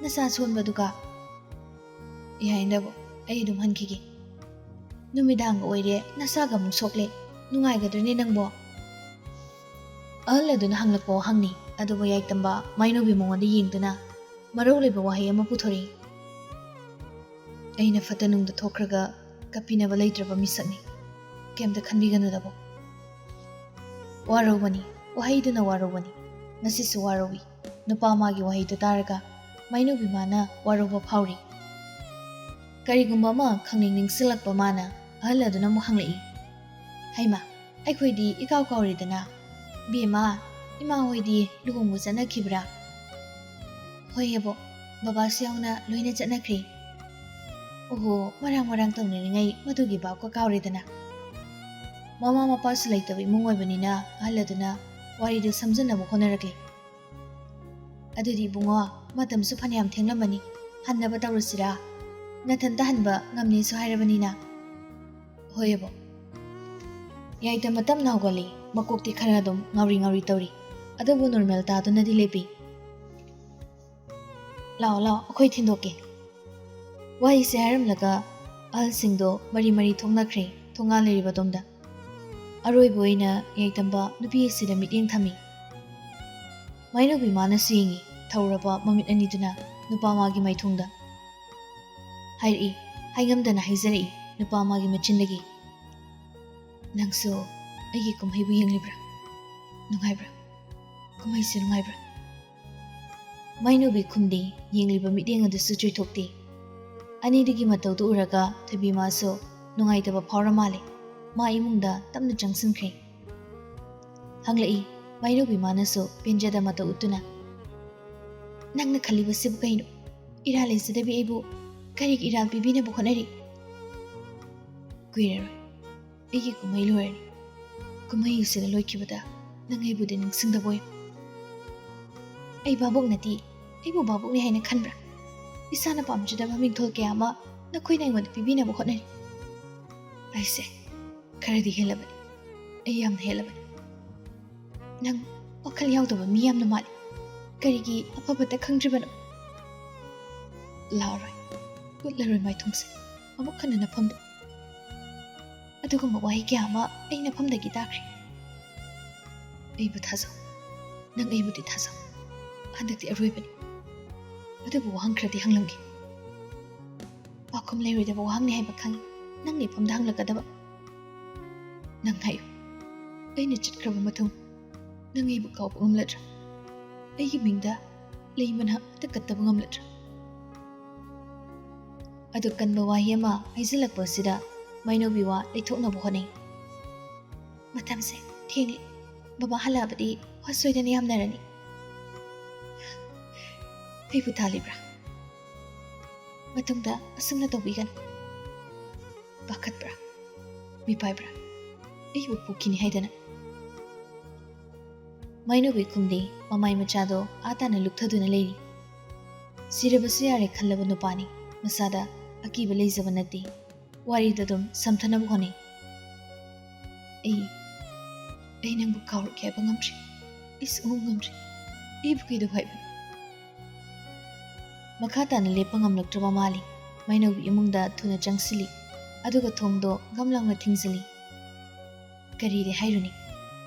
ꯅꯁꯥ ꯁꯣꯟꯕꯗꯨꯒ꯫" "ꯌꯥꯏꯅꯕ, ꯑꯩ ꯑꯗꯨꯝ ꯍꯟꯈꯤꯒꯦ꯫" "ꯅꯨꯃꯤꯗꯥꯡꯒ ꯑꯣꯏꯔꯦ, ꯅꯁꯥꯒ ꯑꯃꯨꯛ ꯁꯣꯛꯂꯦ, ꯅꯨꯡꯉꯥꯏꯒꯗ꯭ꯔꯅꯦ ꯅꯪꯕꯣ?" ꯑꯍꯜ ꯑꯗꯨꯅ ꯍꯪꯂꯛꯄ ꯋꯥꯍꯪꯅꯤ꯫ ꯑꯗꯨꯕꯨ ꯌꯥꯏꯇꯝꯕ ꯃꯥꯏꯅꯧꯕꯤ ꯃꯉꯣꯟꯗ ꯌꯦꯡꯗꯨꯅ ꯃꯔꯧ ꯂꯩꯕ ꯋꯥꯍꯩ ꯑꯃ ꯄꯨꯊꯣꯔꯛꯏ꯫ "ꯑꯩꯅ ꯐꯠꯇ ꯅꯨꯡꯗ ꯊꯣꯛꯈ꯭ꯔꯒ ꯀꯞꯄꯤꯅꯕ ꯂꯩꯇ꯭ꯔꯕ ꯃꯤꯁꯛꯅꯤ꯫ ꯀꯩꯝꯇ ꯈꯟꯕꯤꯒꯅꯨꯗꯕꯣ꯫" ꯋꯥꯔꯧꯕꯅꯤ, ꯋꯥꯍꯩꯗꯨꯅ ꯋꯥꯔꯧꯕꯅꯤ꯫ ꯉꯁꯤꯁꯨ ꯋꯥꯔꯧꯏ꯫ ꯅꯨꯄꯥ ꯃꯥꯒꯤ ꯋꯥꯍꯩꯗꯨ ꯇꯥꯔꯒ ꯃꯥꯏꯅꯧꯕꯤ ꯃꯥꯅ ꯋꯥꯔꯧꯕ ꯐꯥꯎꯔꯤ꯫ ꯀꯔꯤꯒꯨꯝꯕ ꯑꯃ ꯈꯪꯅꯤꯡ ꯅꯤꯡꯁꯤꯡꯂꯛꯄ ꯃꯥꯅ ꯑꯍꯜ ꯑꯗꯨꯅ ꯑꯃꯨꯛ ꯍꯪꯂꯛꯏ꯫ "ꯍꯩꯃꯥ, ꯑꯩꯈꯣꯏꯗꯤ ꯏꯀꯥꯎ ꯀꯥꯎꯔꯦꯗꯅ꯫ ꯕꯦꯝꯃ, ꯏꯃꯥ ꯍꯣꯏꯗꯤ ꯂꯨꯍꯣꯡꯕ ꯆꯠꯅꯈꯤꯕ꯭ꯔꯥ?" "ꯍꯣꯏ ꯑꯕꯣꯛ, ꯕꯕꯥꯁꯨ ꯌꯥꯎꯅ ꯂꯣꯏꯅ ꯆꯠꯅꯈ꯭ꯔꯦ꯫" "ꯑꯣꯍꯣ, ꯃꯔꯥꯡ ꯃꯔꯥꯡ ꯇꯧꯅꯔꯤꯉꯩ ꯃꯗꯨꯒꯤ ꯚꯥꯞꯀ ꯀꯥꯎꯔꯦꯗꯅ꯫" ꯃꯃꯥ ꯃꯄꯥꯁꯨ ꯂꯩꯇꯕ ꯏꯃꯨꯡ ꯑꯣꯏꯕꯅꯤꯅ ꯑꯍꯜ ꯑꯗꯨꯅ ꯋꯥꯔꯤꯗꯨ ꯁꯝꯖꯟꯅꯕ ꯍꯣꯠꯅꯔꯛꯂꯤ꯫ "ꯑꯗꯨꯗꯤ ꯏꯕꯨꯡꯉꯣ, ꯃꯇꯝꯁꯨ ꯐꯅꯌꯥꯝ ꯊꯦꯡꯂꯝꯃꯅꯤ, ꯍꯟꯅꯕ ꯇꯧꯔꯁꯤꯔꯥ? ꯅꯊꯟꯇ ꯍꯟꯕ ꯉꯝꯅꯦꯁꯨ ꯍꯥꯏꯔꯕꯅꯤꯅ꯫" "ꯍꯣꯏ ꯑꯕꯣꯛ꯫" ꯌꯥꯏꯇꯝꯕ ꯇꯞꯅ ꯍꯧꯒꯠꯂꯤ꯫ ꯃꯀꯣꯛꯇꯤ ꯈꯔ ꯑꯗꯨꯝ ꯉꯥꯎꯔꯤ ꯉꯥꯎꯔꯤ ꯇꯧꯔꯤ, ꯑꯗꯨꯕꯨ ꯅꯣꯔꯃꯦꯜ ꯇꯥꯗꯨꯅꯗꯤ ꯂꯦꯞꯄꯤ꯫ "ꯂꯥꯛꯑꯣ, ꯂꯥꯛꯑꯣ, ꯑꯩꯈꯣꯏ ꯊꯤꯟꯗꯣꯛꯀꯦ꯫" ꯋꯥꯍꯩꯁꯦ ꯍꯥꯏꯔꯝꯂꯒ ꯑꯍꯜꯁꯤꯡꯗꯣ ꯃꯔꯤ ꯃꯔꯤ ꯊꯣꯛꯅꯈ꯭ꯔꯦ ꯊꯣꯡꯒꯥꯜ ꯂꯩꯔꯤꯕ ꯑꯗꯣꯝꯗ꯫ ꯑꯔꯣꯏꯕ ꯑꯣꯏꯅ ꯌꯥꯏꯇꯝꯕ ꯅꯨꯄꯤ ꯑꯁꯤꯗ ꯃꯤꯠꯌꯦꯡ ꯊꯝꯃꯤ꯫ ꯃꯥꯏꯅꯧꯕꯤ ꯃꯥꯅꯁꯨ ꯌꯦꯡꯉꯤ ꯊꯧꯔꯕ ꯃꯃꯤꯠ ꯑꯅꯤꯗꯨꯅ ꯅꯨꯄꯥ ꯃꯥꯒꯤ ꯃꯥꯏꯊꯣꯡꯗ꯫ ꯍꯥꯏꯔꯛꯏ, ꯍꯥꯏꯉꯝꯗꯅ ꯍꯥꯏꯖꯔꯛꯏ ꯅꯨꯄꯥ ꯃꯥꯒꯤ ꯃꯆꯤꯟꯗꯒꯤ꯫ "ꯅꯪꯁꯨ ꯑꯩꯒꯤ ꯀꯨꯝꯍꯩꯕꯨ ꯌꯦꯡꯂꯤꯕ꯭ꯔꯥ? ꯅꯨꯡꯉꯥꯏꯕ꯭ꯔꯥ? ꯀꯨꯝꯍꯩꯁꯤ ꯅꯨꯡꯉꯥꯏꯕ꯭ꯔꯥ?" ꯃꯥꯏꯅꯧꯕꯤ ꯈꯨꯝꯗꯦ, ꯌꯦꯡꯂꯤꯕ ꯃꯤꯠꯌꯦꯡ ꯑꯗꯨꯁꯨ ꯆꯨꯏꯊꯣꯛꯇꯦ꯫ ꯑꯅꯤꯗꯨꯒꯤ ꯃꯇꯧꯗꯨ ꯎꯔꯒ ꯊꯣꯏꯕꯤꯃꯥꯁꯨ ꯅꯨꯡꯉꯥꯏꯇꯕ ꯐꯥꯎꯔ ꯃꯥꯜꯂꯦ꯫ ꯃꯥ ꯏꯃꯨꯡꯗ ꯇꯞꯅ ꯆꯪꯁꯤꯟꯈ꯭ꯔꯦ꯫ ꯍꯪꯂꯛꯏ ꯃꯥꯏꯅꯧꯕꯤ ꯃꯥꯅꯁꯨ ꯄꯦꯟꯖꯗ ꯃꯇꯧ ꯎꯠꯇꯨꯅ, "ꯅꯪꯅ ꯈꯜꯂꯤꯕꯁꯤꯕꯨ ꯀꯩꯅꯣ? ꯏꯔꯥꯜ ꯂꯩꯖꯗꯕꯤ ꯑꯩꯕꯨ ꯀꯔꯤꯒꯤ ꯏꯔꯥꯜ ꯄꯤꯕꯤꯅꯕ ꯍꯣꯠꯅꯔꯤ? ꯀꯨꯏꯔꯔꯣꯏ ꯑꯩꯒꯤ ꯀꯨꯝꯍꯩ ꯂꯣꯏꯔꯅꯤ꯫ ꯀꯨꯝꯍꯩ ꯑꯁꯤꯅ ꯂꯣꯏꯈꯤꯕꯗ ꯅꯪ ꯑꯩꯕꯨꯗꯤ ꯅꯤꯡꯁꯤꯡꯗꯕ ꯑꯣꯏꯌꯨ꯫ ꯑꯩ ꯚꯥꯕꯣꯛ ꯅꯠꯇꯦ, ꯑꯩꯕꯨ ꯚꯥꯕꯣꯛꯅꯤ ꯍꯥꯏꯅ ꯈꯟꯕ꯭ꯔꯥ? ꯏꯁꯥꯅ ꯄꯥꯝꯖꯗꯕ ꯃꯤꯡꯊꯣꯜ ꯀꯌꯥ ꯑꯃ ꯅꯈꯣꯏꯅ ꯑꯩꯉꯣꯟꯗ ꯄꯤꯕꯤꯅꯕ ꯍꯣꯠꯅꯔꯤ꯫ ꯑꯩꯁꯦ ꯈꯔꯗꯤ ꯍꯦꯜꯂꯕꯅꯤ, ꯑꯩ ꯌꯥꯝꯅ ꯍꯦꯜꯂꯕꯅꯤ꯫ ꯅꯪ ꯋꯥꯈꯜ ꯌꯥꯎꯗꯕ ꯃꯤ ꯌꯥꯝꯅ ꯃꯥꯜꯂꯤ꯫ ꯀꯔꯤꯒꯤ ꯑꯐꯕꯇ ꯈꯪꯗ꯭ꯔꯤꯕꯅꯣ? ꯂꯥꯛꯑꯔꯣꯏ, ꯎꯠꯂꯔꯣꯏ ꯃꯥꯏꯊꯣꯡꯁꯦ ꯑꯃꯨꯛ ꯍꯟꯅ ꯅꯐꯝꯗ꯫ ꯑꯗꯨꯒꯨꯝꯕ ꯋꯥꯍꯩ ꯀꯌꯥ ꯑꯃ ꯑꯩ ꯅꯐꯝꯗꯒꯤ ꯇꯥꯈ꯭ꯔꯦ꯫ ꯑꯩꯕꯨ ꯊꯥꯖꯧ, ꯅꯪ ꯑꯩꯕꯨꯗꯤ ꯊꯥꯖꯧ꯫ ꯍꯟꯗꯛꯇꯤ ꯑꯔꯣꯏꯕꯅꯤ꯫ ꯑꯗꯨꯕꯨ ꯋꯥꯍꯪ ꯈꯔꯗꯤ ꯍꯪꯂꯝꯒꯦ꯫ ꯄꯥꯎꯈꯨꯝ ꯂꯩꯔꯣꯏꯗꯕ ꯋꯥꯍꯪꯅꯤ ꯍꯥꯏꯕ ꯈꯪꯏ꯫ ꯅꯪ ꯂꯩꯐꯝꯗ ꯍꯪꯂꯛꯀꯗꯕ꯫ ꯅꯪ ꯍꯥꯏꯌꯨ, ꯑꯩꯅ ꯆꯠꯈ꯭ꯔꯕ ꯃꯇꯨꯡ ꯅꯪ ꯑꯩꯕꯨ ꯀꯥꯎꯕ ꯉꯝꯂꯗ꯭ꯔꯥ? ꯑꯩꯒꯤ ꯃꯤꯡꯗ ꯂꯩ ꯃꯅꯥ ꯑꯃꯠꯇ ꯀꯠꯇꯕ ꯉꯝꯂꯗ꯭ꯔꯥ?" ꯑꯗꯨ ꯀꯟꯕ ꯋꯥꯍꯩ ꯑꯃ ꯍꯥꯏꯖꯤꯜꯂꯛꯄ ꯑꯁꯤꯗ ꯃꯥꯏꯅꯧꯕꯤ ꯋꯥ ꯂꯩꯊꯣꯛꯅꯕ ꯍꯣꯠꯅꯩ꯫ "ꯃꯇꯝꯁꯦ ꯊꯦꯡꯂꯦ꯫ ꯕꯕꯥ ꯍꯜꯂꯛꯑꯕꯗꯤ ꯋꯥ ꯁꯣꯏꯗꯅ ꯌꯥꯝꯅꯔꯅꯤ꯫ ꯑꯩꯕꯨ ꯇꯥꯜꯂꯤꯕ꯭ꯔꯥ? ꯃꯇꯨꯡꯗ ꯑꯁꯨꯝꯅ ꯇꯧꯕꯤꯒꯅꯨ꯫ ꯄꯥꯈꯠꯄ꯭ꯔꯥ? ꯃꯤꯄꯥꯏꯕ꯭ꯔꯥ? ꯑꯩꯕꯨ ꯄꯨꯈꯤꯅꯤ ꯍꯥꯏꯗꯅ?" ꯃꯥꯏꯅꯧꯕꯤ ꯈꯨꯝꯗꯦ, ꯃꯃꯥꯏ ꯃꯆꯥꯗꯣ ꯑꯥ ꯇꯥꯅ ꯂꯨꯞꯊꯗꯨꯅ ꯂꯩꯔꯤ꯫ ꯁꯤꯔꯕꯁꯨ ꯌꯥꯔꯦ ꯈꯜꯂꯕ ꯅꯨꯄꯥꯅꯤ, ꯃꯁꯥꯗ ꯑꯀꯤꯕ ꯂꯩꯖꯕ ꯅꯠꯇꯦ꯫ ꯋꯥꯔꯤꯗꯨ ꯑꯗꯨꯝ ꯁꯝꯊꯅꯕ ꯍꯣꯠꯅꯩ꯫ "ꯑꯩ, ꯑꯩ ꯅꯪꯕꯨ ꯀꯥꯎꯔꯛꯀꯦ ꯍꯥꯏꯕ ꯉꯝꯗ꯭ꯔꯤ꯫ ꯑꯩ ꯁꯨꯡꯉꯝ ꯉꯝꯗ꯭ꯔꯤ꯫ ꯑꯩꯕꯨ ꯀꯩꯗꯧ ꯍꯥꯏꯕꯅꯣ?" ꯃꯈꯥ ꯇꯥꯅ ꯂꯦꯞꯄ ꯉꯝꯂꯛꯇ꯭ꯔꯕ ꯃꯥꯜꯂꯤ꯫ ꯃꯥꯏꯅꯧꯕꯤ ꯏꯃꯨꯡꯗ ꯊꯨꯅ ꯆꯪꯁꯤꯜꯂꯤ, ꯑꯗꯨꯒ ꯊꯣꯡꯗꯣ ꯒꯝ ꯂꯥꯎꯅ ꯊꯤꯡꯖꯤꯜꯂꯤ꯫ ꯀꯔꯤꯗꯤ ꯍꯥꯏꯔꯨꯅꯤ?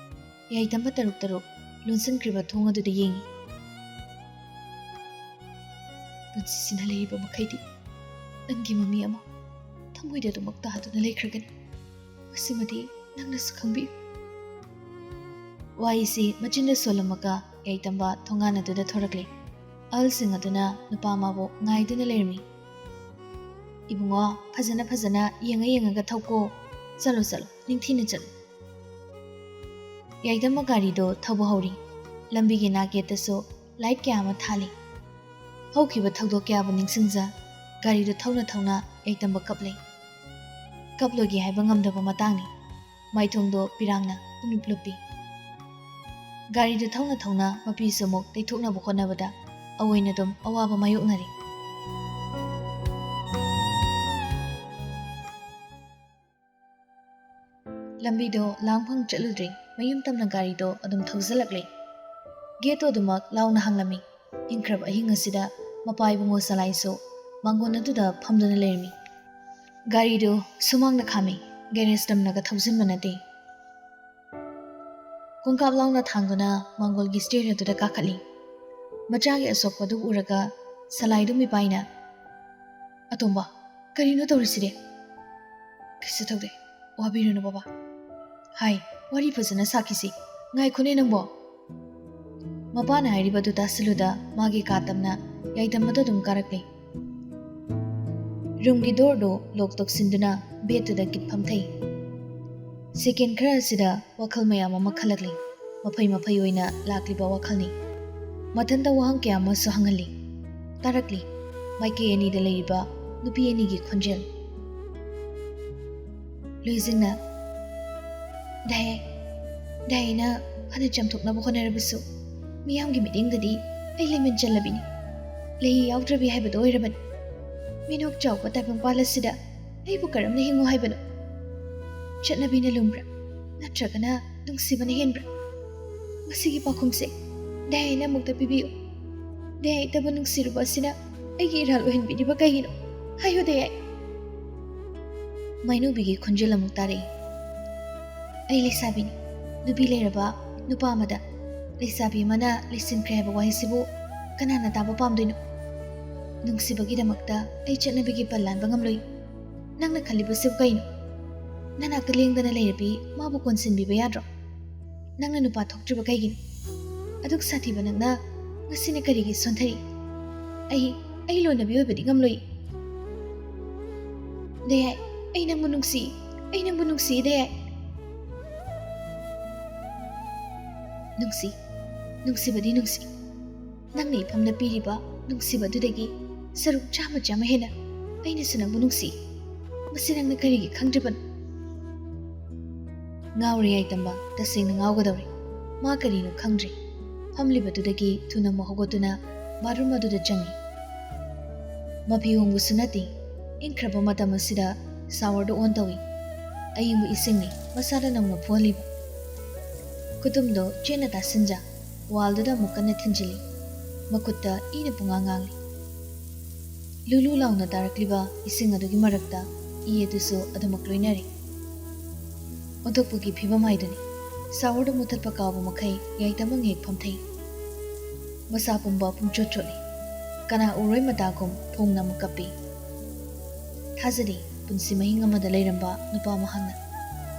ꯌꯥꯏꯇꯝꯕ ꯇꯔꯨꯛ ꯇꯔꯨꯛ ꯂꯣꯟꯁꯤꯟꯈ꯭ꯔꯤꯕ ꯊꯣꯡ ꯑꯗꯨꯗ ꯌꯦꯡꯉꯤ꯫ "ꯄꯨꯟꯁꯤꯁꯤꯅ ꯂꯩꯔꯤꯕ ꯃꯈꯩꯗꯤ ꯅꯪꯒꯤ ꯃꯃꯤ ꯑꯃ ꯊꯃꯣꯏꯗ ꯑꯗꯨꯃꯛ ꯇꯥꯗꯨꯅ ꯂꯩꯈ꯭ꯔꯒꯅꯤ꯫ ꯃꯁꯤꯃꯗꯤ ꯅꯪꯅꯁꯨ ꯈꯪꯕꯤꯌꯨ꯫ ꯋꯥꯍꯩꯁꯤ ꯃꯆꯤꯟꯗ ꯁꯣꯜꯂꯝꯃꯒ ꯌꯥꯏꯇꯝꯕ ꯊꯣꯡꯒꯥꯟ ꯑꯗꯨꯗ ꯊꯣꯔꯛꯂꯦ꯫ ꯑꯍꯜꯁꯤꯡ ꯑꯗꯨꯅ ꯅꯨꯄꯥ ꯑꯃꯕꯨ ꯉꯥꯏꯗꯨꯅ ꯂꯩꯔꯝꯃꯤ꯫ "ꯏꯕꯨꯡꯉꯣ, ꯐꯖꯅ ꯐꯖꯅ ꯌꯦꯡꯉ ꯌꯦꯡꯉꯒ ꯊꯧꯀꯣ꯫ ꯆꯠꯂꯣ ꯆꯠꯂꯣ, ꯅꯤꯡꯊꯤꯅ ꯆꯠꯂꯨ꯫" ꯌꯥꯏꯗꯝꯃ ꯒꯥꯔꯤꯗꯣ ꯊꯧꯕ ꯍꯧꯔꯤ꯫ ꯂꯝꯕꯤꯒꯤ ꯅꯥꯛꯌꯦꯠꯇꯁꯨ ꯂꯥꯏꯠ ꯀꯌꯥ ꯑꯃ ꯊꯥꯜꯂꯤ꯫ ꯍꯧꯈꯤꯕ ꯊꯧꯗꯣꯛ ꯀꯌꯥꯕꯨ ꯅꯤꯡꯁꯤꯡꯖ ꯒꯥꯔꯤꯗꯨ ꯊꯧꯅ ꯊꯧꯅ ꯌꯥꯏꯗꯝꯕ ꯀꯞꯂꯦ꯫ ꯀꯞꯂꯣꯏꯒꯦ ꯍꯥꯏꯕ ꯉꯝꯗꯕ ꯃꯇꯥꯡꯅꯤ꯫ ꯃꯥꯏꯊꯣꯡꯗꯣ ꯄꯤꯔꯥꯡꯅ ꯄꯨꯡꯂꯨꯞ ꯂꯨꯞꯄꯤ꯫ ꯒꯥꯔꯤꯗꯨ ꯊꯧꯅ ꯊꯧꯅ ꯃꯄꯤꯁꯨ ꯑꯃꯨꯛ ꯇꯩꯊꯣꯛꯅꯕ ꯍꯣꯠꯅꯕꯗ ꯑꯑꯣꯏꯅ ꯑꯗꯨꯝ ꯑꯋꯥꯕ ꯃꯥꯌꯣꯛꯅꯔꯤ꯫ ꯂꯝꯕꯤꯗꯣ ꯂꯥꯡꯐꯝ ꯆꯠꯂꯨꯗ꯭ꯔꯤ꯫ ꯃꯌꯨꯝ ꯇꯝꯅ ꯒꯥꯔꯤꯗꯣ ꯑꯗꯨꯝ ꯊꯧꯖꯤꯜꯂꯛꯂꯦ꯫ ꯒꯦꯠꯇꯣ ꯑꯗꯨꯃꯛ ꯂꯥꯎꯅ ꯍꯥꯡꯂꯝꯃꯤ꯫ ꯏꯪꯈ꯭ꯔꯕ ꯑꯍꯤꯡ ꯑꯁꯤꯗ ꯃꯄꯥ ꯏꯕꯨꯡꯉꯣ ꯁꯂꯥꯏꯁꯨ ꯃꯥꯡꯒꯣꯟ ꯑꯗꯨꯗ ꯐꯝꯗꯨꯅ ꯂꯩꯔꯝꯃꯤ꯫ ꯒꯥꯔꯤꯗꯨ ꯁꯨꯃꯥꯡꯗ ꯈꯥꯝꯃꯤ꯫ ꯒꯦꯔꯦꯖ ꯇꯝꯅꯒ ꯊꯧꯖꯤꯟꯕ ꯅꯠꯇꯦ꯫ ꯈꯣꯡꯀꯥꯞ ꯂꯥꯎꯅ ꯊꯥꯡꯗꯨꯅ ꯃꯥꯡꯒꯣꯜꯒꯤ ꯁ꯭ꯇꯦꯌꯔ ꯑꯗꯨꯗ ꯀꯥꯈꯠꯂꯤ꯫ ꯃꯆꯥꯒꯤ ꯑꯁꯣꯛꯄꯗꯨ ꯎꯔꯒ ꯁꯂꯥꯏꯗꯨ ꯃꯤꯄꯥꯏꯅ, "ꯑꯇꯣꯝꯕ, ꯀꯔꯤꯅꯣ ꯇꯧꯔꯤꯁꯤꯗꯤ?" "ꯀꯩꯁꯨ ꯇꯧꯗꯦ, ꯋꯥꯕꯤꯔꯨꯅꯨ ꯕꯕꯥ꯫ ꯍꯥꯏ, ꯋꯥꯔꯤ ꯐꯖꯅ ꯁꯥꯈꯤꯁꯤ꯫ ꯉꯥꯏꯈꯣꯅꯦ ꯅꯪꯕꯣ꯫" ꯃꯄꯥꯅ ꯍꯥꯏꯔꯤꯕꯗꯨ ꯇꯥꯁꯤꯜꯂꯨꯗ ꯃꯥꯒꯤ ꯀꯥ ꯇꯝꯅ ꯌꯥꯏꯗꯝꯕꯗꯨ ꯑꯗꯨꯝ ꯀꯥꯔꯛꯂꯦ꯫ ꯔꯨꯝꯒꯤ ꯗꯣꯔꯗꯨ ꯂꯣꯛ ꯇꯧꯁꯤꯟꯗꯨꯅ ꯕꯦꯗꯇꯨꯗ ꯀꯤꯠ ꯐꯝꯊꯩ꯫ ꯁꯦꯀꯦꯟ ꯈꯔ ꯑꯁꯤꯗ ꯋꯥꯈꯜ ꯃꯌꯥꯝ ꯑꯃ ꯈꯜꯂꯛꯂꯤ꯫ ꯃꯐꯩ ꯃꯐꯩ ꯑꯣꯏꯅ ꯂꯥꯛꯂꯤꯕ ꯋꯥꯈꯜꯅꯤ꯫ ꯃꯊꯟꯇ ꯋꯥꯍꯪ ꯀꯌꯥ ꯑꯃꯁꯨ ꯍꯪꯍꯜꯂꯤ꯫ ꯇꯥꯔꯛꯂꯤ꯫ ꯃꯥꯏꯀꯩ ꯑꯅꯤꯗ ꯂꯩꯔꯤꯕ ꯅꯨꯄꯤ ꯑꯅꯤꯒꯤ ꯈꯣꯟꯖꯦꯜ꯫ ꯂꯨꯏꯖꯤꯡꯅ, "ꯗꯥꯏ, ꯗꯥꯏꯅ ꯐꯅ ꯆꯥꯝꯊꯣꯛꯅꯕ ꯍꯣꯠꯅꯔꯕꯁꯨ ꯃꯤꯌꯥꯝꯒꯤ ꯃꯤꯠꯌꯦꯡꯗꯗꯤ ꯑꯩ ꯂꯩꯃꯟ ꯆꯜꯂꯕꯤꯅꯤ꯫ ꯂꯩ ꯌꯥꯎꯗ꯭ꯔꯕꯤ ꯍꯥꯏꯕꯗꯣ ꯑꯣꯏꯔꯕꯅꯤ꯫ ꯃꯤꯅꯣꯛ ꯆꯥꯎꯕ ꯇꯥꯏꯕꯪꯄꯥꯜ ꯑꯁꯤꯗ ꯑꯩꯕꯨ ꯀꯔꯝꯅ ꯍꯤꯡꯉꯨ ꯍꯥꯏꯕꯅꯣ? ꯆꯠꯅꯕꯤꯅ ꯂꯨꯝꯕ꯭ꯔꯥ? ꯅꯠꯇ꯭ꯔꯒꯅ ꯅꯨꯡꯁꯤꯕꯅ ꯍꯦꯟꯕ꯭ꯔꯥ? ꯃꯁꯤꯒꯤ ꯄꯥꯎꯈꯨꯝꯁꯦ ꯗꯥꯏꯅ ꯑꯃꯨꯛꯇ ꯄꯤꯕꯤꯌꯨ꯫ ꯗꯥꯏꯇꯕꯨ ꯅꯨꯡꯁꯤꯔꯨꯕ ꯑꯁꯤꯅ ꯑꯩꯒꯤ ꯏꯔꯥꯜ ꯑꯣꯏꯍꯟꯕꯤꯔꯤꯕ ꯀꯩꯒꯤꯅꯣ? ꯍꯥꯏꯌꯨ ꯗꯥꯏ꯫" ꯃꯥꯏꯅꯨꯕꯤꯒꯤ ꯈꯣꯟꯖꯦꯜ ꯑꯃꯨꯛ ꯇꯥꯔꯛꯏ꯫ "ꯑꯩ ꯂꯩꯁꯥꯕꯤꯅꯤ, ꯅꯨꯄꯤ ꯂꯩꯔꯕ ꯅꯨꯄꯥ ꯑꯃꯗ꯫ ꯂꯩꯁꯥꯕꯤ ꯑꯃꯅ ꯂꯩꯁꯤꯟꯈ꯭ꯔꯦ ꯍꯥꯏꯕ ꯋꯥꯍꯩꯁꯤꯕꯨ ꯀꯅꯥꯅ ꯇꯥꯕ ꯄꯥꯝꯗꯣꯏꯅꯣ? ꯅꯨꯡꯁꯤꯕꯒꯤꯗꯃꯛꯇ ꯑꯩ ꯆꯠꯅꯕꯤꯒꯤ ꯄꯜ ꯂꯥꯟꯕ ꯉꯝꯂꯣꯏ꯫ ꯅꯪꯅ ꯈꯜꯂꯤꯕꯁꯤꯕꯨ ꯀꯩꯅꯣ?" ꯅꯅꯥꯛꯇ ꯂꯦꯡꯗꯅ ꯂꯩꯔꯕꯤ ꯃꯥꯕꯨ ꯀꯣꯟꯁꯤꯟꯕꯤꯕ ꯌꯥꯗ꯭ꯔꯣ? ꯅꯪꯅ ꯅꯨꯄꯥ ꯊꯣꯛꯇ꯭ꯔꯤꯕ ꯀꯩꯒꯤꯅꯣ? ꯑꯗꯨꯛ ꯁꯥꯊꯤꯕ ꯅꯪꯅ ꯉꯁꯤꯅ ꯀꯔꯤꯒꯤ ꯁꯣꯟꯊꯔꯤ? ꯑꯩ, ꯑꯩ ꯂꯣꯟꯅꯕꯤ ꯑꯣꯏꯕꯗꯤ ꯉꯝꯂꯣꯏ꯫ ꯗꯌꯥꯏ, ꯑꯩ ꯅꯪꯕꯨ ꯅꯨꯡꯁꯤ, ꯑꯩ ꯅꯪꯕꯨ ꯅꯨꯡꯁꯤ, ꯗꯌꯥꯏ꯫ ꯅꯨꯡꯁꯤ, ꯅꯨꯡꯁꯤꯕꯗꯤ ꯅꯨꯡꯁꯤ꯫ ꯅꯪꯅ ꯏꯐꯝꯗ ꯄꯤꯔꯤꯕ ꯅꯨꯡꯁꯤꯕꯗꯨꯗꯒꯤ ꯁꯔꯨꯛ ꯆꯥꯝꯃ ꯆꯥꯝꯃ ꯍꯦꯟꯅ ꯑꯩꯅꯁꯨ ꯅꯪꯕꯨ ꯅꯨꯡꯁꯤ꯫ ꯃꯁꯤ ꯅꯪꯅ ꯀꯔꯤꯒꯤ ꯈꯪꯗ꯭ꯔꯤꯕꯅꯣ? ꯉꯥꯎꯔꯦ ꯌꯥꯏꯇꯝꯕ, ꯇꯁꯦꯡꯅ ꯉꯥꯎꯒꯗꯧꯔꯦ꯫ ꯃꯥ ꯀꯔꯤꯅꯣ ꯈꯪꯗ꯭ꯔꯦ꯫ ꯐꯝꯂꯤꯕꯗꯨꯗꯒꯤ ꯊꯨꯅ ꯑꯃꯨꯛ ꯍꯧꯒꯠꯇꯨꯅ ꯕꯥꯠꯔꯨꯝ ꯑꯗꯨꯗ ꯆꯪꯏ꯫ ꯃꯐꯤ ꯍꯣꯡꯕꯁꯨ ꯅꯠꯇꯦ꯫ ꯏꯪꯈ꯭ꯔꯕ ꯃꯇꯝ ꯑꯁꯤꯗ ꯁꯥꯋꯔꯗꯨ ꯑꯣꯟ ꯇꯧꯏ꯫ ꯑꯏꯪꯕ ꯏꯁꯤꯡꯅꯤ ꯃꯁꯥꯗ ꯅꯧꯅ ꯐꯨꯍꯜꯂꯤꯕ꯫ ꯈꯨꯇꯨꯝꯗꯣ ꯆꯦꯠꯅ ꯇꯥꯁꯤꯟꯖ ꯋꯥꯜꯗꯨꯗ ꯑꯃꯨꯛ ꯀꯟꯅ ꯊꯤꯟꯖꯤꯜꯂꯤ꯫ ꯃꯈꯨꯠꯇ ꯏꯅ ꯄꯨꯡꯉꯥꯡ ꯉꯥꯡꯂꯤ꯫ ꯂꯨꯂꯨ ꯂꯥꯎꯅ ꯇꯥꯔꯛꯂꯤꯕ ꯏꯁꯤꯡ ꯑꯗꯨꯒꯤ ꯃꯔꯛꯇ ꯏ ꯑꯗꯨꯁꯨ ꯑꯗꯨꯃꯛ ꯂꯣꯏꯅꯔꯤ꯫ ꯑꯣꯟꯊꯣꯛꯄꯒꯤ ꯐꯤꯕꯝ ꯍꯥꯏꯗꯨꯅꯤ꯫ ꯁꯥꯋꯔꯗꯨ ꯃꯨꯊꯠꯄ ꯀꯥꯎꯕ ꯃꯈꯩ ꯌꯥꯏꯇꯃꯪ ꯍꯦꯛ ꯐꯝꯊꯩ꯫ ꯃꯁꯥ ꯄꯨꯝꯕ ꯄꯨꯡꯆꯣꯠ ꯆꯣꯠꯂꯤ꯫ ꯀꯅꯥ ꯎꯔꯣꯏ ꯃꯇꯥꯒꯨꯝ ꯐꯣꯡꯅ ꯑꯃꯨꯛ ꯀꯞꯄꯤ꯫ ꯊꯥꯖꯗꯦ, ꯄꯨꯟꯁꯤ ꯃꯍꯤꯡ ꯑꯃꯗ ꯂꯩꯔꯝꯕ ꯅꯨꯄꯥ ꯃꯍꯥꯛꯅ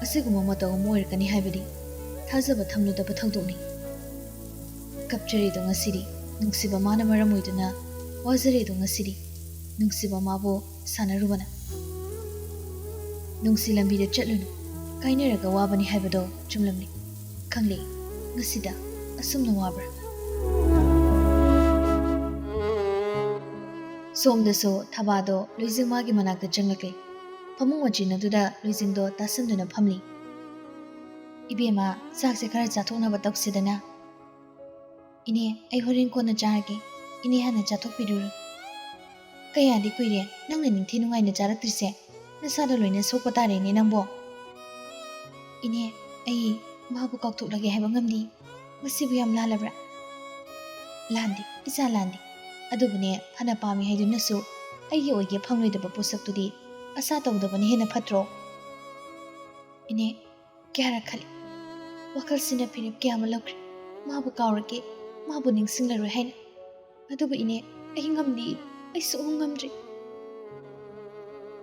ꯑꯁꯤꯒꯨꯝꯕ ꯃꯇꯧ ꯑꯃ ꯑꯣꯏꯔꯛꯀꯅꯤ ꯍꯥꯏꯕꯗꯤ ꯊꯥꯖꯕ ꯊꯝꯂꯨꯗꯕ ꯊꯧꯗꯣꯛꯅꯤ꯫ ꯀꯞꯆꯔꯦꯗꯣ ꯉꯁꯤꯗꯤ ꯅꯨꯡꯁꯤꯕ ꯃꯥꯅ ꯃꯔꯝ ꯑꯣꯏꯗꯨꯅ, ꯋꯥꯖꯔꯦꯗꯣ ꯉꯁꯤꯗꯤ ꯅꯨꯡꯁꯤꯕ ꯃꯥꯕꯨ ꯁꯥꯟꯅꯔꯨꯕꯅ꯫ ꯅꯨꯡꯁꯤ ꯂꯝꯕꯤꯗ ꯆꯠꯂꯨꯅꯨ, ꯀꯥꯏꯅꯔꯒ ꯋꯥꯕꯅꯤ ꯍꯥꯏꯕꯗꯣ ꯆꯨꯝꯂꯝꯂꯦ꯫ ꯈꯪꯂꯦ, ꯉꯁꯤꯗ ꯑꯁꯨꯝꯅ ꯋꯥꯕ꯭ꯔꯥ? ꯁꯣꯝꯗꯁꯨ ꯊꯕꯥꯗꯣ ꯂꯣꯏꯖꯤꯡ ꯃꯥꯒꯤ ꯃꯅꯥꯛꯇ ꯆꯪꯂꯛꯂꯦ꯫ ꯐꯃꯨꯡ ꯃꯆꯤꯟ ꯑꯗꯨꯗ ꯂꯣꯏꯖꯤꯡꯗꯣ ꯇꯥꯁꯟꯗꯨꯅ ꯐꯝꯂꯤ꯫ "ꯏꯕꯦꯝꯃ, ꯆꯥꯛꯁꯦ ꯈꯔ ꯆꯥꯊꯣꯛꯅꯕ ꯇꯧꯁꯤꯗꯅ꯫" "ꯏꯅꯦ, ꯑꯩ ꯍꯣꯔꯦꯟ ꯀꯣꯟꯅ ꯆꯥꯔꯒꯦ꯫ ꯏꯅꯦ ꯍꯥꯟꯅ ꯆꯥꯊꯣꯛꯄꯤꯔꯨꯔꯣ꯫" "ꯀꯌꯥꯗꯤ ꯀꯨꯏꯔꯦ ꯅꯪꯅ ꯅꯤꯡꯊꯤ ꯅꯨꯡꯉꯥꯏꯅ ꯆꯥꯔꯛꯇ꯭ꯔꯤꯁꯦ꯫ ꯅꯁꯥꯗꯣ ꯂꯣꯏꯅ ꯁꯣꯛꯄ ꯇꯥꯔꯦꯅꯦ ꯅꯪꯕꯣ꯫" "ꯏꯅꯦ, ꯑꯩ ꯃꯥꯕꯨ ꯀꯥꯎꯊꯣꯛꯂꯒꯦ ꯍꯥꯏꯕ ꯉꯝꯗꯦ꯫ ꯃꯁꯤꯕꯨ ꯌꯥꯝ ꯂꯥꯜꯂꯕ꯭ꯔꯥ?" "ꯂꯥꯟꯗꯦ, ꯏꯆꯥ ꯂꯥꯟꯗꯦ꯫ ꯑꯗꯨꯕꯨꯅꯦ, ꯐꯅ ꯄꯥꯝꯃꯤ ꯍꯥꯏꯗꯨꯅꯁꯨ ꯑꯩꯒꯤ ꯑꯣꯏꯒꯦ ꯐꯪꯂꯣꯏꯗꯕ ꯄꯣꯠꯁꯛꯇꯨꯗꯤ ꯑꯁꯥ ꯇꯧꯗꯕꯅ ꯍꯦꯟꯅ ꯐꯠꯇ꯭ꯔꯣ?" "ꯏꯅꯦ, ꯀꯌꯥꯔꯛ ꯈꯜꯂꯤ꯫ ꯋꯥꯈꯜꯁꯤꯅ ꯐꯤꯔꯦꯞ ꯀꯌꯥ ꯑꯃ ꯂꯧꯈ꯭ꯔꯦ꯫ ꯃꯥꯕꯨ ꯀꯥꯎꯔꯒꯦ, ꯃꯥꯕꯨ ꯅꯤꯡꯁꯤꯡꯂꯔꯣꯏ ꯍꯥꯏꯅ꯫ ꯑꯗꯨꯕꯨ ꯏꯅꯦ, ꯑꯩ ꯉꯝꯗꯦ꯫ ꯑꯩ ꯁꯨꯛꯉꯝ ꯉꯝꯗ꯭ꯔꯤ꯫"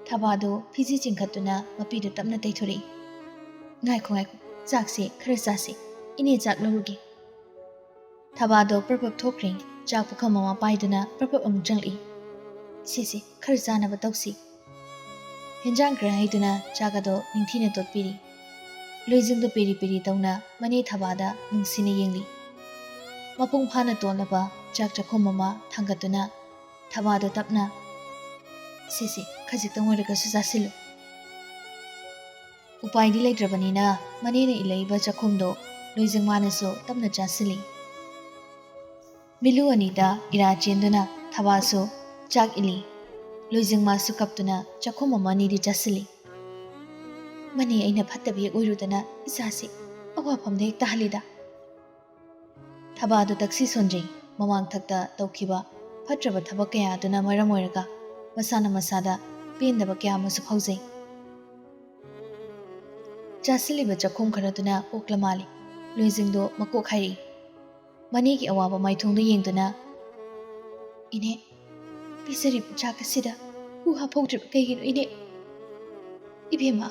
ꯊꯕꯥꯗꯨ ꯐꯤꯖꯤ ꯆꯤꯡꯈꯠꯇꯨꯅ ꯃꯄꯤꯗꯨ ꯇꯞꯅ ꯇꯩꯊꯣꯔꯛꯏ꯫ "ꯉꯥꯏꯈꯣ, ꯉꯥꯏꯈꯣ, ꯆꯥꯛꯁꯦ ꯈꯔ ꯆꯥꯁꯤ꯫ ꯏꯅꯦ ꯆꯥꯛ ꯂꯧꯔꯨꯒꯦ꯫" ꯊꯕꯥꯗꯣ ꯄ꯭ꯔꯞ ꯄ꯭ꯔꯞ ꯊꯣꯛꯈ꯭ꯔꯦ꯫ ꯆꯥꯛ ꯄꯨꯈꯝ ꯑꯃ ꯄꯥꯏꯗꯨꯅ ꯄ꯭ꯔꯞ ꯄ꯭ꯔꯞ ꯑꯃꯨꯛ ꯆꯪꯂꯛꯏ꯫ "ꯁꯦ ꯁꯦ, ꯈꯔ ꯆꯥꯅꯕ ꯇꯧꯁꯤ꯫" ꯍꯦꯟꯖꯥꯡ ꯈꯔ ꯍꯩꯗꯨꯅ ꯆꯥꯛ ꯑꯗꯣ ꯅꯤꯡꯊꯤꯅ ꯇꯣꯠꯄꯤꯔꯤ꯫ ꯂꯣꯏꯖꯤꯡꯗꯣ ꯄꯦꯔꯤ ꯄꯦꯔꯤ ꯇꯧꯅ ꯃꯅꯦ ꯊꯕꯥꯗ ꯅꯨꯡꯁꯤꯅ ꯌꯦꯡꯂꯤ꯫ ꯃꯄꯨꯡ ꯐꯥꯅ ꯇꯣꯠꯂꯕ ꯆꯥꯛ ꯆꯥꯛꯈꯨꯝ ꯑꯃ ꯊꯥꯡꯒꯠꯇꯨꯅ ꯊꯕꯥꯗꯣ ꯇꯞꯅ, "ꯁꯦ ꯁꯦ, ꯈꯖꯤꯛꯇꯪ ꯑꯣꯏꯔꯒꯁꯨ ꯆꯥꯁꯤꯜꯂꯨ꯫" ꯎꯄꯥꯏꯗꯤ ꯂꯩꯇ꯭ꯔꯕꯅꯤꯅ ꯃꯅꯦꯅ ꯏꯜꯂꯛꯏꯕ ꯆꯥꯛꯈꯨꯝꯗꯣ ꯂꯣꯏꯖꯤꯡ ꯃꯥꯅꯁꯨ ꯇꯞꯅ ꯆꯥꯁꯤꯜꯂꯤ꯫ ꯃꯤꯂꯨ ꯑꯅꯤꯗ ꯏꯔꯥ ꯆꯦꯟꯗꯨꯅ ꯊꯕꯥꯁꯨ ꯆꯥꯛ ꯏꯜꯂꯤ꯫ ꯂꯣꯏꯖꯤꯡ ꯃꯥꯁꯨ ꯀꯞꯇꯨꯅ ꯆꯥꯛꯈꯨꯝ ꯑꯃ ꯑꯅꯤꯗꯤ ꯆꯥꯁꯤꯜꯂꯤ꯫ "ꯃꯅꯦ, ꯑꯩꯅ ꯐꯠꯇꯕ ꯍꯦꯛ ꯑꯣꯏꯔꯨꯗꯅ ꯏꯆꯥꯁꯤ ꯑꯋꯥꯐꯝꯗ ꯍꯦꯛ ꯇꯥꯍꯜꯂꯤꯗ꯫" ꯊꯕꯥꯗꯨ ꯇꯛꯁꯤ ꯁꯣꯟꯖꯩ꯫ ꯃꯃꯥꯡꯊꯛꯇ ꯇꯧꯈꯤꯕ ꯐꯠꯇ꯭ꯔꯕ ꯊꯕꯛ ꯀꯌꯥ ꯑꯗꯨꯅ ꯃꯔꯝ ꯑꯣꯏꯔꯒ ꯃꯁꯥꯅ ꯃꯁꯥꯗ ꯄꯦꯟꯗꯕ ꯀꯌꯥ ꯑꯃꯁꯨ ꯐꯥꯎꯖꯩ꯫ ꯆꯥꯁꯤꯜꯂꯤꯕ ꯆꯥꯛꯈꯨꯝ ꯈꯔꯗꯨꯅ ꯑꯣꯛꯂ ꯃꯥꯜꯂꯤ꯫ ꯂꯣꯏꯖꯤꯡꯗꯣ ꯃꯀꯣꯛ ꯍꯥꯏꯔꯛꯏ꯫ ꯃꯅꯦꯒꯤ ꯑꯋꯥꯕ ꯃꯥꯏꯊꯣꯡꯗ ꯌꯦꯡꯗꯨꯅ, "ꯏꯅꯦ, ꯄꯤꯖꯔꯤꯕ ꯆꯥꯛ ꯑꯁꯤꯗ ꯍꯨ ꯍꯥꯞꯍꯧꯗ꯭ꯔꯤꯕ ꯀꯩꯒꯤꯅꯣ, ꯏꯅꯦ? ꯏꯕꯦꯝꯃ,